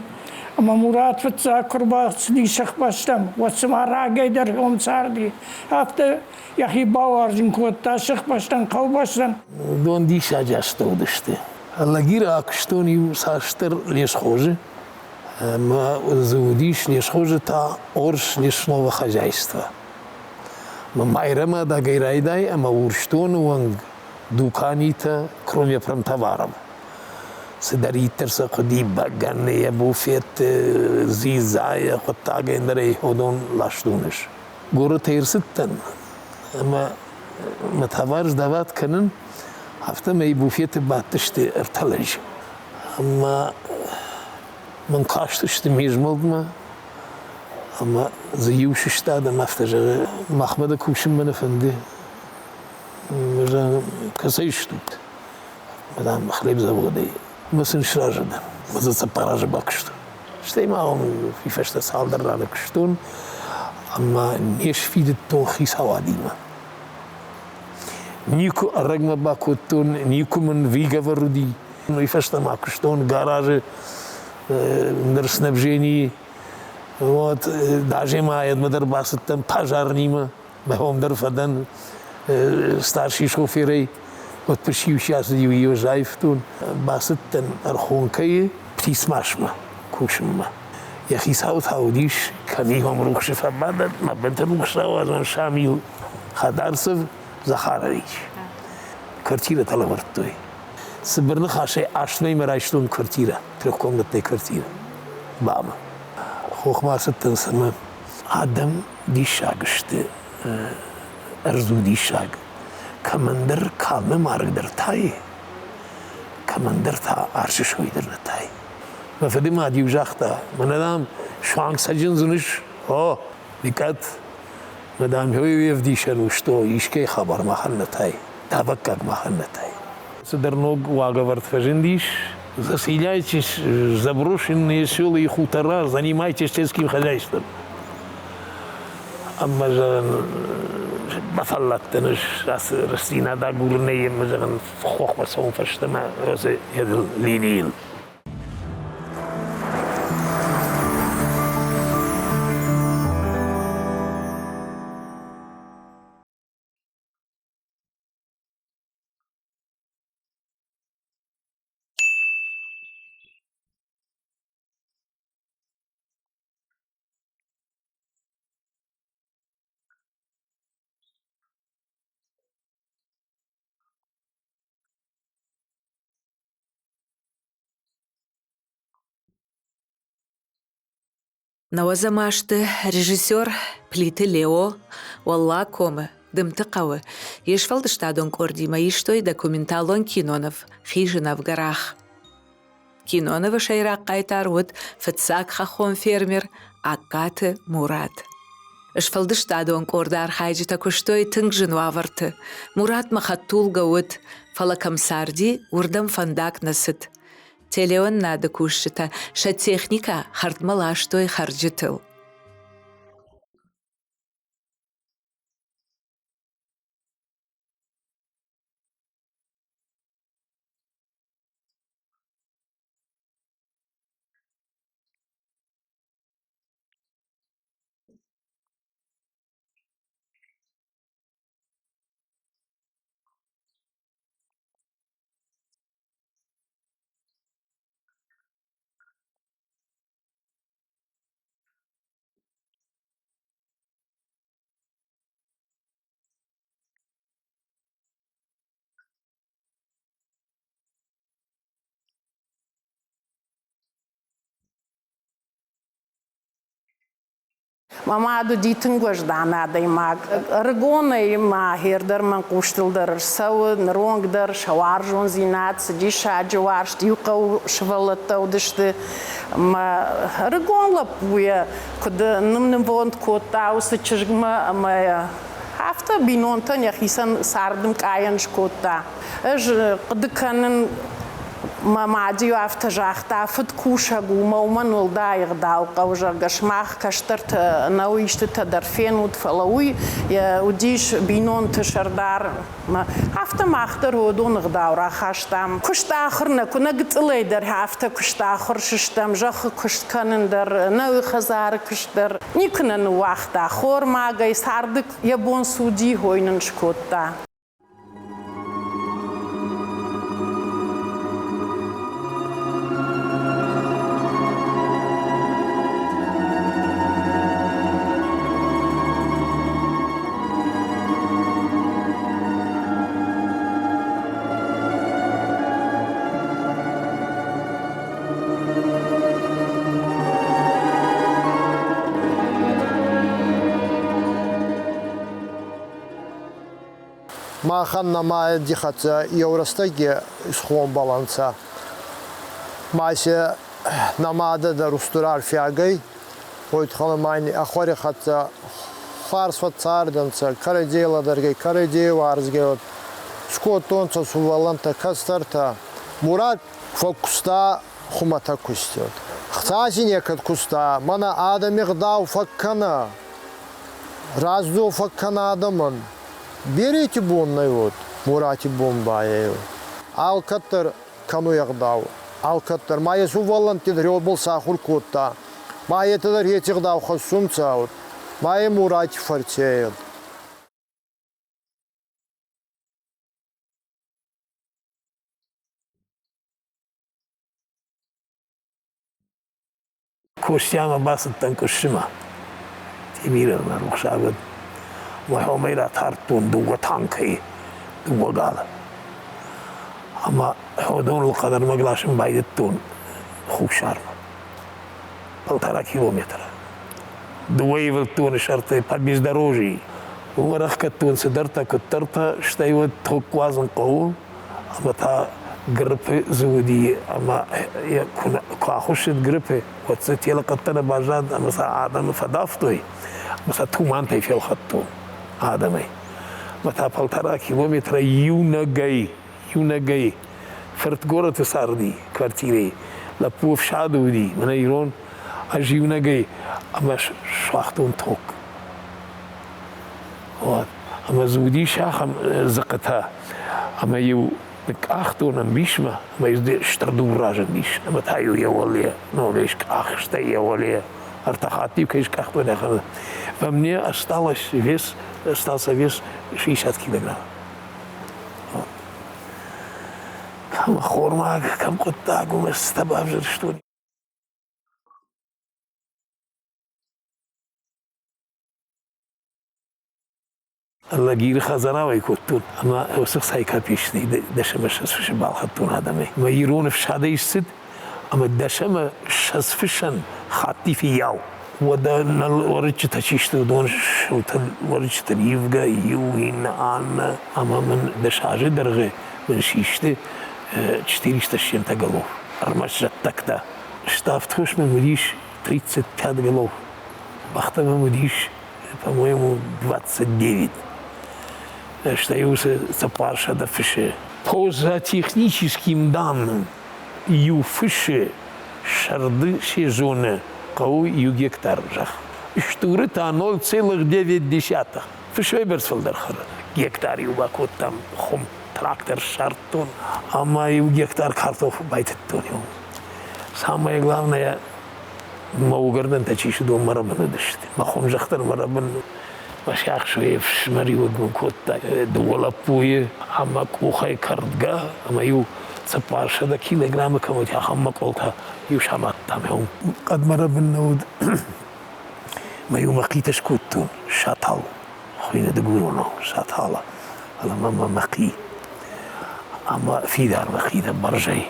ӕмӕ Мурат фыццаг куы рбацыди сыхбӕстӕм, уӕд цыма рагӕй дӕр уым царди, афтӕ йӕхи бауарзын кодта сыхбӕстӕн, хъӕубӕстӕн. Уыдон диссаджы азтӕ уыдысты. Лагеры акуыстон иу цасдӕр лесхозы, ӕмӕ дзы уыдис лесхозы та Орс лесного хозяйства. Майрӕмадагӕй райдай ӕмӕ Урсдоны онг дуканитӕ, кроме промтоваров. Цыдӕриддӕр сӕ хъуыди бӕгӕныйӕ, буфетты, дзидзайӕ, хъуыддагӕй ӕндӕрӕй уыдон ластон ӕз. Горӕтӕй ӕрцыдтӕн ӕмӕ мӕ товар сдават кӕнын, афтӕмӕй буфеты бадтысты ӕртӕ лӕджы. Ӕмӕ мын кастысты ме змӕлдмӕ, ӕмӕ дзы иу сыстад ӕмӕ афтӕ зӕгъы, махмӕ дӕ кусынмӕ нӕ фӕнды. Кӕцӕй стут? Мадам, хлебзаводӕй. Мӕ сын сразы дӕн. Мӕ дзы цыппар азы бакуыстон. Стӕй ма уым фӕстӕ цалдӕр раны куыстон ӕмӕ не сфидыдтон хицауадимӕ. Никуы ӕрӕгмӕ бакодтон, никуы мын выговор уыди. Уый фӕстӕ ма куыстон гаражы ныр снабженийы. Вот, даже ма ӕдмӕ дӕр бацыдтӕн пожарнимӕ. Мӕ хом дӕр фӕдӕн старший шоферӕй. Отпуск-иу ацыди, уый заивтон. Бацыдтӕн Ӕрхонкӕйы птицмашмӕ кусынмӕ. Йӕ хицау та уыдис, кӕм рухсы фӕбадӕн, мӕ бынты рухс рауадзӕн Шамил Хадарцев Захарович. Квартирӕтӕ лӕвӕрдтой. Цыбыр ныхасӕй аст мӕймӕ райстон квартирӕ, трехкомнатнӕй квартирӕ. Бамӕ. Хохмӕ ацыдтӕн цӕмӕ. Адӕм диссаг сты, ӕрдз у диссаг. Кӕмӕндӕр калмы марг дӕр тайы, кӕмӕндӕр та арсы сой дӕр нӕ тайы. Мӕ фыды мад-иу загъта, мӕнӕ, дам, суанг цӕджындз уыныс? О, никӕд. Мӕ, дам, уый ӕвдисӕн у, что искӕй хабар махӕн нӕ тайы, давӕггаг махӕн нӕ тайы. Цыдӕр ног уагӕвӕрд фӕзындис. Заселяйтесь заброшенные села и хутора, занимайтесь сельским хозяйством. Ӕмӕ, зӕгъын, бафӕлладтӕн ӕз ацы рӕстдзинад агурынӕй ӕмӕ, зӕгъын, хохмӕ цӕуын фӕстӕмӕ линийыл. Нӕуӕдзӕм азты режиссер Плиты Лео Уӕллагкомы, Дымты хъӕуы йе сфӕлдыстадон къордимӕ истой документалон киноныв «Хизынӕв гӕрах». Кинонывы сӕйраг хъайтар уыд фыццаг хӕххон фермер Аккаты Мурат. Сфӕлдыстадон къорды архайджытӕ куыстой тынг зын уавӕрты. Муратмӕ хӕдтулгӕ уыд, фӕлӕ кӕм царди, уырдӕм фӕндаг нӕ цыд. Телеуынынады кусджытӕ сӕ техникӕ хӕрдмӕ ластой хӕрджытыл. Мӕ мад уыди тынг уӕздан адӕймаг. Ӕрыгонӕй ма хӕрдӕр мӕн хъустыл дӕр ӕрцӕуы, ныронг дӕр сӕ уарзондзинад, цы диссаджы уарзт, иу хъӕуы сывӕллӕттӕ уыдысты. Мӕ ӕрыгон лӕппуйӕ куыд нывонд кодта уыцы чызгмӕ ӕмӕ афтӕ бинонтӕн йӕхицӕн царды мкъайӕн скодта. Ӕз хъуыды кӕнын, мӕ мад-иу афтӕ загъта, фыд кусӕг у, мӕ уымӕн уӕлдай ӕгъдау хъӕуы, зӕгъгӕ, сымах кӕстӕртӕ нӕу истытӕ дӕр фенут, фӕлӕ уый уыдис бинонты сӕрдар. Афтӕ мах дӕр уыдон ӕгъдау рахастам. Куыст ахуыр нӕ куы нӕ гыццылӕй дӕр афтӕ куыст ахуыр сыстӕм, зӕххы куыст кӕнын дӕр, нӕ хӕдзары куыст дӕр. Никуы нӕ ныууагъта хормагӕй, царды йӕ бон цы уыди, уый нын скодта. Махӕн нӕ мади хӕццӕ еу рӕстӕги исгъомбӕл ӕнцӕ. Ма си нӕ мадӕ дӕр устур арфиаг ӕй. Уой туххӕн ма ин ӕ хуӕри хӕццӕ хуарз фӕццардӕнцӕ, кӕрӕдзей лӕдӕргӕй, кӕрӕдзей уарзгӕй. Скодтонцӕ сувӕллӕнттӕ, кӕстӕртӕ. Мурат фӕккуста хумӕтӕг кусти. Хца си некӕд куста, мӕнӕ адӕми гъдау фӕккӕнӕ. Раздзо фӕккӕнӕ адӕмӕн. Берети бон нӕ уод, Мурати бон ба е. Алкӕддӕр кӕнуй ӕгъдау. Алкӕддӕр. Ма е сувӕллӕнтти дӕр уобӕл сахур кодта. Ма етӕ дӕр еци гъдау хӕссунцӕ. Ма е Мурати фӕрци ӕй. Костямӕ бацыдтӕн къуыссымӕ. Темирӕн рухсаг уӕд. Уӕхомӕй ратардтон дыууӕ танкӕйы, дыууӕ галы. Ӕмӕ уыдоныл хъӕдӕрмӕг ласын байдыдтон Хуссармӕ. Полтора километра. Дыууӕ ивылдтоны сӕрты по бездорожье. Уым ӕрӕхгӕдтон цыдӕртӕ, куыддӕртӕ, стӕй уӕд ток уадзын хъӕуы. Ӕмӕ та гриппы дзы уыди ӕмӕ куы ахуыссыд гриппы, уӕд дзы телыхъӕдтӕ нӕ баззад ӕмӕ сӕ адӕмы фӕдавтой ӕмӕ сӕ тумантӕй фелхӕдтон адӕмӕй. Ӕмӕ та полтора километра иунӕгӕй, иунӕгӕй фырт горӕты царди квартирӕйы, лӕппу ӕфсады уыди, мӕнӕ ирон, ӕз иунӕгӕй ӕмӕ суагътон ток. Вот. Ӕмӕ дзы уыдис ахӕм дзыхъытӕ, ӕмӕ-иу ныкъкъахтон ӕмбисмӕ, ӕмӕ-иу стыр дур разындис, ӕмӕ та-иу йӕ уӕле ногӕй скъах, стӕй йӕ уӕле ӕртӕ хатты-иу кӕй скъахтон, ахӕм. Во мне осталось вес, остался вес 60 килограмм. Вот. Кӕм ӕххормаг, кӕм хъуыддаг, уымӕ цытӕ бавзӕрстон. Лагеры хӕдзарауӕй кодтон ӕмӕ уыцы хцайы капечный дӕс ӕмӕ ссӕдз фысы балхӕдтон адӕмӕй. Мӕ ирон ӕфсадӕй сцыд ӕмӕ дӕс ӕмӕ ссӕдз фысӕн хатти фиййау. Уӕдӕ нӕ уӕрыччытӕ чи сты, уыдон сылтӕн уӕрыччытӕн ивгӕ, иу, иннӕ, аннӕ. Ӕмӕ мын дӕс азы дӕргъы мын систы четыреста с чем-то голов. Ӕрмӕст зӕдтӕгтӕ. Ставд фыс мын уыдис 35 голов. Бӕхтӕ мӕм уыдис по-моему, 29. Стӕй уыцы цыппарсӕдӕ фысы. По зоотехническим данным, иу фысы сӕрды сезоны хъӕуы иу гектар зӕхх. Стуры та 0,9. Фыс уӕйбӕрц фылдӕр хӕры. Гектар-иу бакодтам хуым, трактор ссардтон ӕмӕ иу гектар картоф байтыдтон. Самое главное, мӕ уыгӕрдӕнтӕ чи сты, уыдон мӕ рӕбын уыдысты. Мӕ хуымзӕхх дӕр мӕ рӕбын. Мӕ сиахс уе фсымӕриуӕг мын кодта дыууӕ лӕппуйы ӕмӕ къухӕй кӕрдгӕ ӕмӕ-иу 400 килограммы кӕм уыди, ахӕм мӕкъуылтӕ иу самадтам. Хъӕд мӕ рӕбын нӕ уыд. Мӕ-иу мӕхъитӕ скодтон сатал, хуыйны дыгуронау сатала, фӕлӕ мӕ мӕхъи ӕмӕ фидар мӕхъи дӕ бӕрзӕй.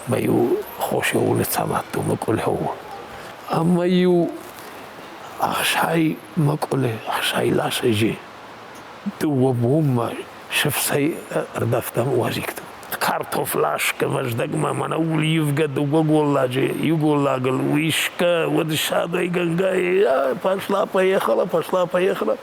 Мӕ-иу хос-иу ныццамадтон мӕ къулӕу. Ӕмӕ-иу Ӕхсай мӕкъуылы, ӕхсай ласӕджы дыууӕ бонмӕ сыфцӕй ӕрдавтам уазиктыл. Картоф ласгӕ Мӕздӕгмӕ, мӕнӕ уливгӕ дыууӕ голладжы, иу голлагыл уисгӕ, уӕд ссадӕйгӕнгӕ, пошла, поехала, пошла, поехала.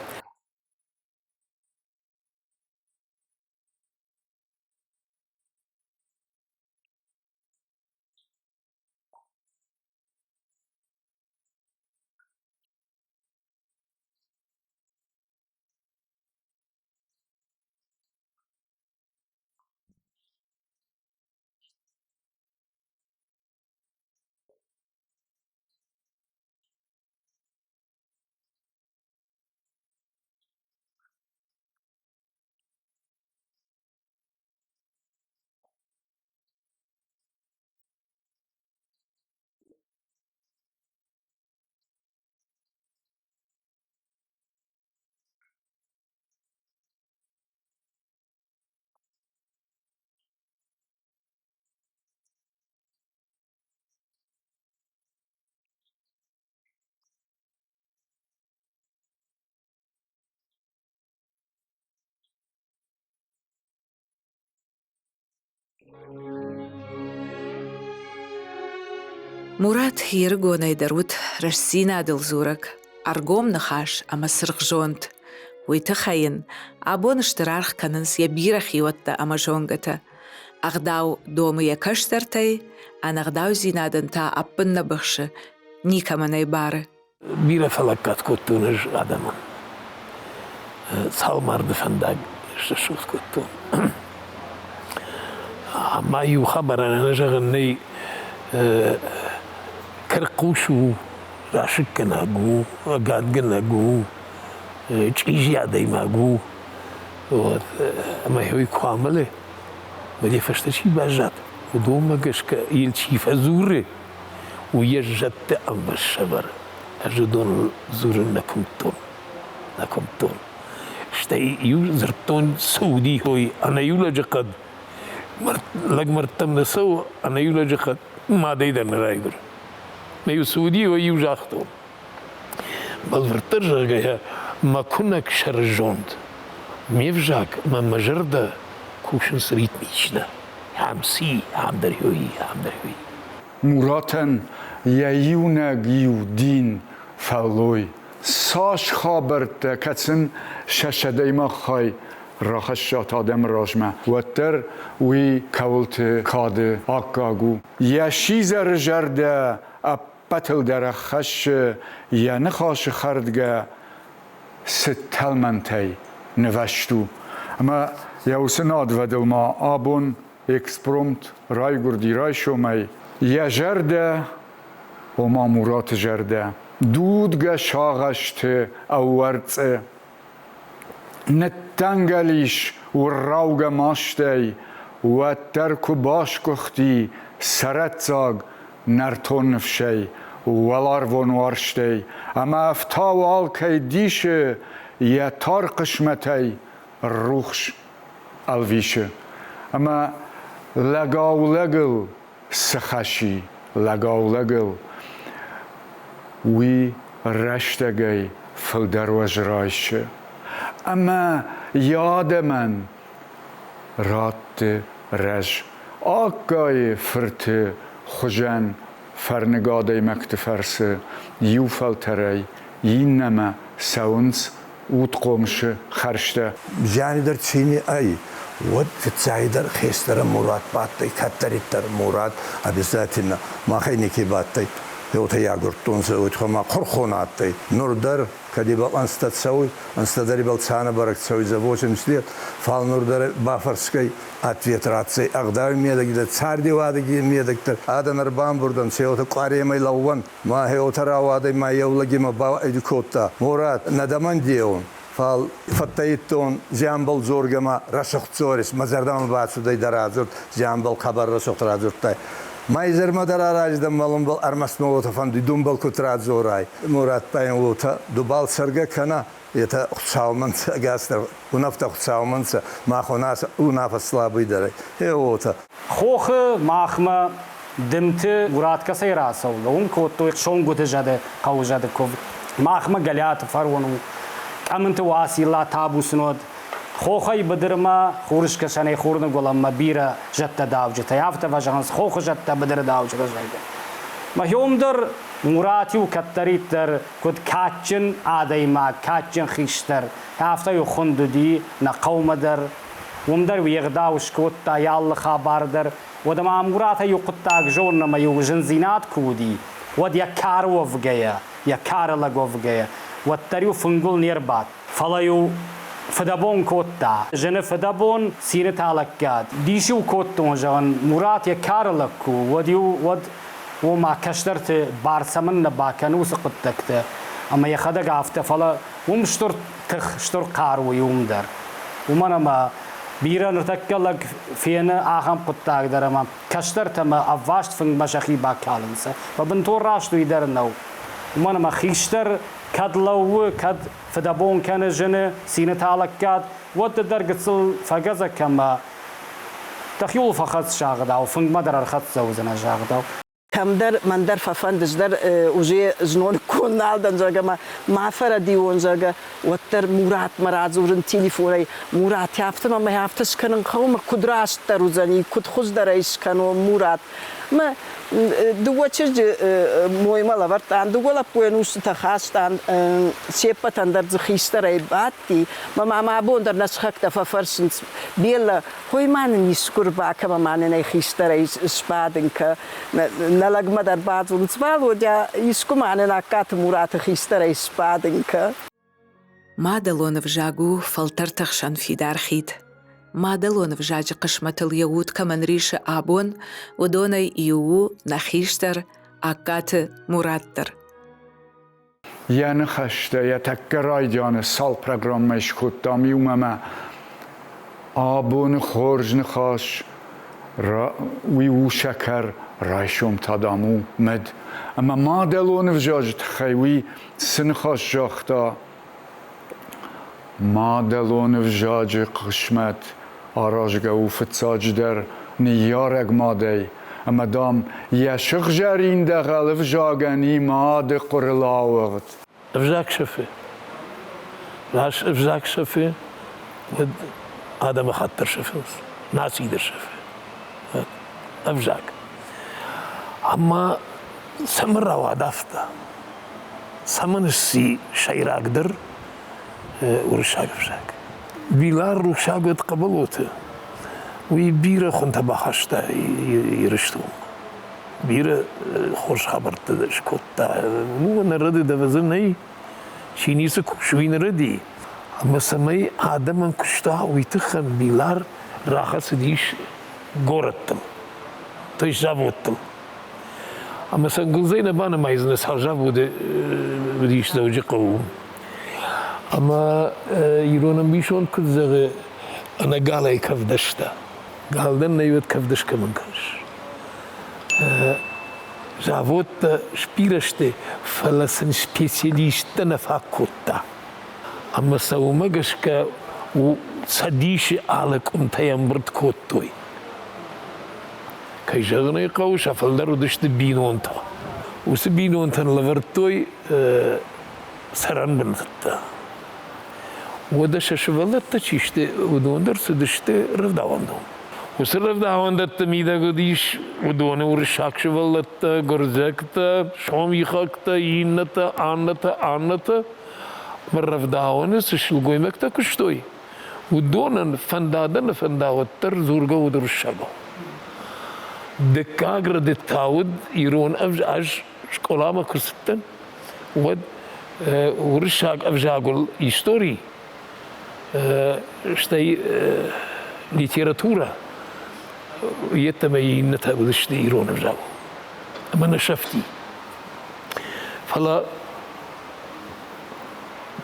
Мурат йе рыгонӕй дӕр уыд рӕстдзинадыл дзурӕг, ӕргом ныхас ӕмӕ цыргъзонд. Уый тыххӕй йын абон стыр аргъ кӕнынц йӕ бирӕ хиуӕттӕ ӕмӕ зонгӕтӕ. Ӕгъдау домы йӕ кӕстӕртӕй, ӕнӕгъдаудзинадӕн та ӕппын нӕ быхсы, никӕмӕн ӕй бары. Бирӕ фӕлӕггад кодтон ӕз адӕмӕн. Цал марды фӕндаг срӕсугъд кодтон. Ӕмӕ иу хабарӕн ӕнӕзӕгъӕн нӕй, кӕркхъус у, расыггӕнаг у, ӕгадгӕнӕг у, чъизи адӕймаг у. Вот. Ӕмӕ уый куы амӕлы, уӕд йӕ фӕстӕ чи баззад, уыдонмӕ гӕсгӕ йыл чи фӕдзуры, уый йӕ зӕдты ӕмвӕз сӕвӕры. Ӕз уыдоныл дзурын нӕ куымдтон, нӕ куымдтон. Стӕй иу дзырдтон, цы уыди хой, ӕнӕ иу лӕджыхъӕд. Лӕг мӕрдтӕм нӕ цӕуы, ӕнӕ иу лӕджыхъӕд мадӕй дӕр нӕ райгуыры. Мӕ иу цы уыди, уый иу загътон. Бӕлвырддӕр зӕгъгӕйӕ, мӕ куынӕг сӕрызонд, ме взаг ӕмӕ мӕ зӕрдӕ кусынц ритмично. Ам си, ам дӕр ёй, ам дӕр ёй. Муратӕн йӕ иунӕг иу дин фӕллой. Цас хабӕрттӕ кӕцын сӕ сӕдӕймаг хай рахӕссат адӕмы размӕ, уӕддӕр уый кӕуылты кады аккаг у. Йӕ сидзӕры зӕрдӕ ӕппӕтыл дӕр ӕххӕссы йӕ ныхасы хӕрдгӕ цы тӕлмӕнтӕй нывӕзт у. Ӕмӕ йӕ уыцы надвӕдыл ма абон экспромт райгуырди райсомӕй. Йӕ зӕрдӕ, ома Мураты зӕрдӕ, дудгӕ сагъӕсты ӕууӕрцъы ныттӕнгӕл ис уырраугӕ мастӕй, уӕддӕр куы басгуыхти цӕрӕццаг нӕртон ныфсӕй, уӕларвон уарзтӕй, ӕмӕ ӕфтауы алкӕй дисы йӕ тар хъысмӕтӕй рухс ӕлвисы. Ӕмӕ лӕгау-лӕгыл цы хӕс и лӕгау-лӕгыл, уый рӕстӕгӕй фылдӕр уӕз райсы. Ӕмӕ йӕ адӕмӕн радты рӕз. Аккайы фырты хуызӕн фӕрныг адӕймӕгты фӕрцы иу фӕлтӕрӕй иннӕмӕ цӕуынц удхъомысы хӕрзтӕ. Зиани дӕр цийни ӕй, уӕд фиццагидӕр хестӕрӕн Мурат бадтӕй, кӕддӕриддӕр Мурат обязательно махӕй неке бадтӕй. Еутӕ агурдтонцӕ, уотӕ ма хурхон адтӕй. Нур дӕр кӕд ибӕл ӕнзтӕ цӕуй, ӕнзтӕ дӕр ибӕл цанӕбӕрӕг цӕуй за 80 лет, фал нур дӕр бафӕрсгӕй ответ ратдзӕй ӕгъдауи медӕги дӕр, цардиуадӕги медӕг дӕр. Адӕн ӕрбамбурдӕн, сеутӕ къуаремӕй лӕууӕн, ма хеутӕ рауадӕй ма еу лӕгимӕ баэди кодта. Мурат, нӕ дӕмӕн деун, фал фӕттӕйдтон зианбӕл дзоргӕ ма рӕсугъд дзорис, мӕ зӕрдӕмӕ бацудӕй дӕ радзурд, зианбӕл хъӕбӕр рӕсугъд радзурдтай. Ма изӕрмӕ дӕр арази дӕн мӕлунбӕл, ӕрмӕст мӕ уотӕ фӕндуй, дунбӕл куд радзорай. Мурат ба ин уотӕ, дубал цӕргӕ кӕнӕ, етӕ Хуцаумӕ нцӕ, ӕгасдӕр унафтӕ Хуцаумӕ нцӕ, мах унаффӕ слабый дӕр ӕй. Гъе уотӕ. Хохы махмӕ дымты Мурат кӕцӕй рацӕугӕ, уым кодтой Сонгуыты зӕды хъӕуы зӕды куывд. Махмӕ Гӕлиаты фарон у. Къӕмынты Уацилла табу сын уӕд. Хохӕй быдырмӕ, хурыскӕсӕнӕй хурныгуылӕнмӕ бирӕ зӕдтӕ давджытӕй, афтӕ фӕзӕгъынц хохы зӕдтӕ, быдыры давджытӕ, зӕгъгӕ. Мӕхиом дӕр Мурат-иу кӕддӕриддӕр куыд кадджын адӕймаг, кадджын хистӕр, афтӕ-иу хуынд уыди нӕ хъӕумӕ дӕр. Уым дӕр уе гъдау скодта йӕ алы хабар дӕр. Уӕдӕ ма Муратӕй иу хъуыддаг зонын ӕмӕ иу зындзинад куы уыди, уӕд йӕ кары уӕвгӕйӕ, йӕ кары лӕг уӕвгӕйӕ, уӕддӕр-иу фынгыл не рбадт. Фӕлӕ-иу фыдӕбон кодта. Зыны фыдӕбон, цины та лӕггад. Дис-иу кодтон, зӕгъын, Мурат йӕ кары лӕг куы у, уӕд-иу уӕд ома кӕстӕрты бар цӕмӕннӕ бакӕны уыцы хъуыддӕгтӕ. Ӕмӕ йӕхӕдӕг афтӕ, фӕлӕ уым стыр тых, стыр хъару и уым дӕр. Уымӕн ӕмӕ бирӕ ныртӕккӕ лӕг фены ахӕм хъуыддаг дӕр ӕмӕ кӕстӕртӕ ӕмӕ ӕвваст фынгмӕ сӕхи бакалынц. Фӕлӕ бынтон раст уый дӕр нӕу. Уымӕн ӕмӕ хистӕр кӕд лӕууы, кӕд фыдӕбон кӕны зыны, цины та лӕггад, уӕд ды дӕр гыццыл фӕгӕдзӕ кӕмӕ дӕхиуыл фӕхӕц загъдау, фынгмӕ дӕр ӕрхӕццӕ уыдзынӕ загъдау. Кӕмдӕр мӕн дӕр фӕфӕнды, ӕз дӕр уже зноныккон нал дӕн, зӕгъгӕ, ма ма фӕрӕдион, зӕгъгӕ, уӕддӕр Муратмӕ радзурын телефонӕй. Мурат, афтӕ мӕ афтӕ скӕнын хъӕуы, мӕ куыд растдӕр уыдзӕни, куыд хуыздӕр ӕй скӕнон, Мурат. Мӕ дыууӕ чызджы моймӕ лӕвӕрдтан, дыууӕ лӕппуйӕн устытӕ хастан, се ппӕтӕн дӕр дзы хистӕрӕй бадти. Мӕ ма мӕ абон дӕр нӕ сыхӕгтӕ фӕфӕрсынц, Беллӕ, хой ма нын искуы рбакӕ ӕмӕ ма нын ӕй хистӕрӕй сбадын кӕ. Нӕ лӕгмӕ дӕр бадзурынц, Валодя, искуы ма нын Аккаты Мураты хистӕрӕй сбадын кӕ. Мадӕлон ӕвзаг у фӕлтӕрты хсӕн фидар хид. Мадӕлон ӕвзаджы хъысмӕтыл йӕ уд кӕмӕн рисы абон, уыдонӕй иу у нӕ хистӕр Аккаты Мурат дӕр. Йӕ ныхӕстӕ йӕ тӕккӕ райдианы цал программӕйы скодтам иумӕ мӕ абоны хорз ныхас уый у сӕкӕр, райсом та, дам, у мыд. Ӕмӕ мадӕлон ӕвзаджы тыххӕй уый цы ныхас загъта, мадӕлон ӕвзаджы хъысмӕт аразгӕ у фыццаджыдӕр ныййарӕг мадӕй, ӕмӕ, дам, йӕ сыгъзӕрин дӕгъӕл ӕвзагӕн и мады хъуырыл ауыгъд. Ӕвзаг сӕфы. Раз ӕвзаг сӕфы, уӕд адӕмыхатт дӕр сӕфынц, наци дӕр сӕфы. Ӕвзаг. Ӕмӕ цӕмӕн рауад афтӕ? Цӕмӕн сси сӕйрагдӕр уырыссаг ӕвзаг? Билар рухсаг уӕд Хъӕбӕлоты. Уый бирӕ хуынтӕ бахаста Ирыстонмӕ. Бирӕ хорз хабӕрттӕ скодта. Ну, нӕрӕды дӕвӕдзы нӕй, чи ницы кусы, уый нӕрӕди. Ӕмӕ цӕмӕй адӕмӕн куыста, уый тыххӕн Билар рахӕцыдис горӕттыл, то есть заводтыл. Ӕмӕ сӕ ӕнгуылдзӕй нӕ банымайдзынӕ, цал заводы уыдис Дзӕуджыхъӕуы. Ӕмӕ ирон ӕмбисонд куыд зӕгъы, ӕнӕ галӕй кӕвдӕстӕ. Гал дӕн нӕй, уӕд кӕвдӕс кӕмӕн кӕныс? Заводтӕ сбирӕ сты, фӕлӕ сын специалисттӕ нӕ фаг кодта. Ӕмӕ сӕ уымӕ гӕсгӕ Цӕдисы алы къуымтӕй ӕмбырд кодтой. Кӕй зӕгъын ӕй хъӕуы, сӕ фылдӕр уыдысты бинонтӕ. Уыцы бинонтӕн лӕвӕрдтой цӕрӕнбынӕттӕ. Уӕдӕ сӕ сывӕллӕттӕ чи сты, уыдон дӕр цыдысты рӕвдауӕндон. Уыцы рӕвдауӕндӕтты мидӕг уыдис уыдоны уырыссаг сывӕллӕттӕ, гуырдзиӕгтӕ, сомихӕгтӕ, иннӕтӕ, аннӕтӕ, аннӕтӕ. Рӕвдауӕны цы сылгоймӕгтӕ куыстой, уыдонӕн фӕнда дӕ нӕ фӕнда, уӕддӕр дзургӕ уыд уырыссагау. Дыккаг рӕдыд та уыд ирон ӕз скъоламӕ куы цыдтӕн, уӕд уырыссаг ӕвзагыл истори, стӕй литературӕ йеддӕмӕ иннӕтӕ уыдысты ирон ӕвзагыл. Ӕмӕ нӕ сӕфти. Фӕлӕ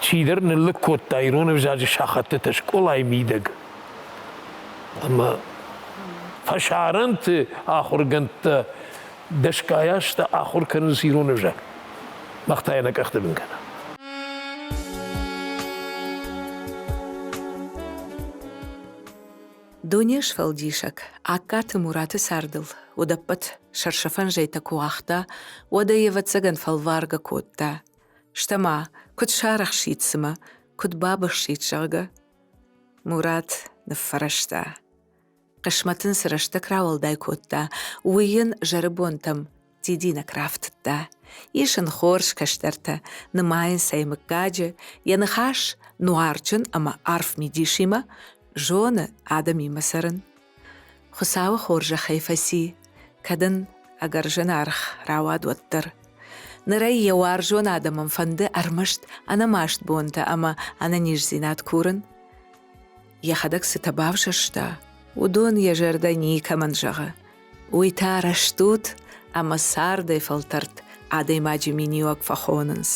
чидӕр ныллыг кодта ирон ӕвзаджы сахӕттытӕ скъолайы мидӕг. Ӕмӕ фӕсарӕнты ахуыргӕндтӕ дӕсгай азтӕ ахуыр кӕнынц ирон ӕвзаг. Мах та йӕ нӕ къӕхты бын кӕнӕм. Дунесфӕлдисӕг Аккаты Мураты цардыл уыдӕппӕт сӕрсӕфӕн зӕйтӕ куы уагъта, уӕд ӕй, ӕвӕццӕгӕн, фӕлваргӕ кодта. Стӕ-ма, куыд сарӕхсид цымӕ, куыд бабыхсид, зӕгъгӕ? Мурат ныффӕрӕзта. Хъысмӕт ын цы рӕстӕг рауӕлдай кодта, уый йын зӕрыбонтӕм дидинӕг рафтыдта. Ис ын хорз кӕстӕртӕ, нымайынц ӕй мыггаджы, йӕ ныхас нуарджын ӕмӕ арф мидисимӕ зоны адӕмимӕ цӕрын. Хуыцауы хорзӕхӕй фӕци, кӕд ын ӕгӕр зынаргъ рауад, уӕддӕр. Ныр ӕй йӕ уарзон адӕмӕн фӕнды ӕрмӕст ӕнӕмаст бонтӕ ӕмӕ ӕнӕниздзинад курын. Йӕхӕдӕг цытӕ бавзӕрста, уыдон йӕ зӕрдӕ никӕмӕн зӕгъы. Уый та рӕстуд ӕмӕ цардӕй фӕлтӕрд адӕймаджы миниуӕг фӕхонынц.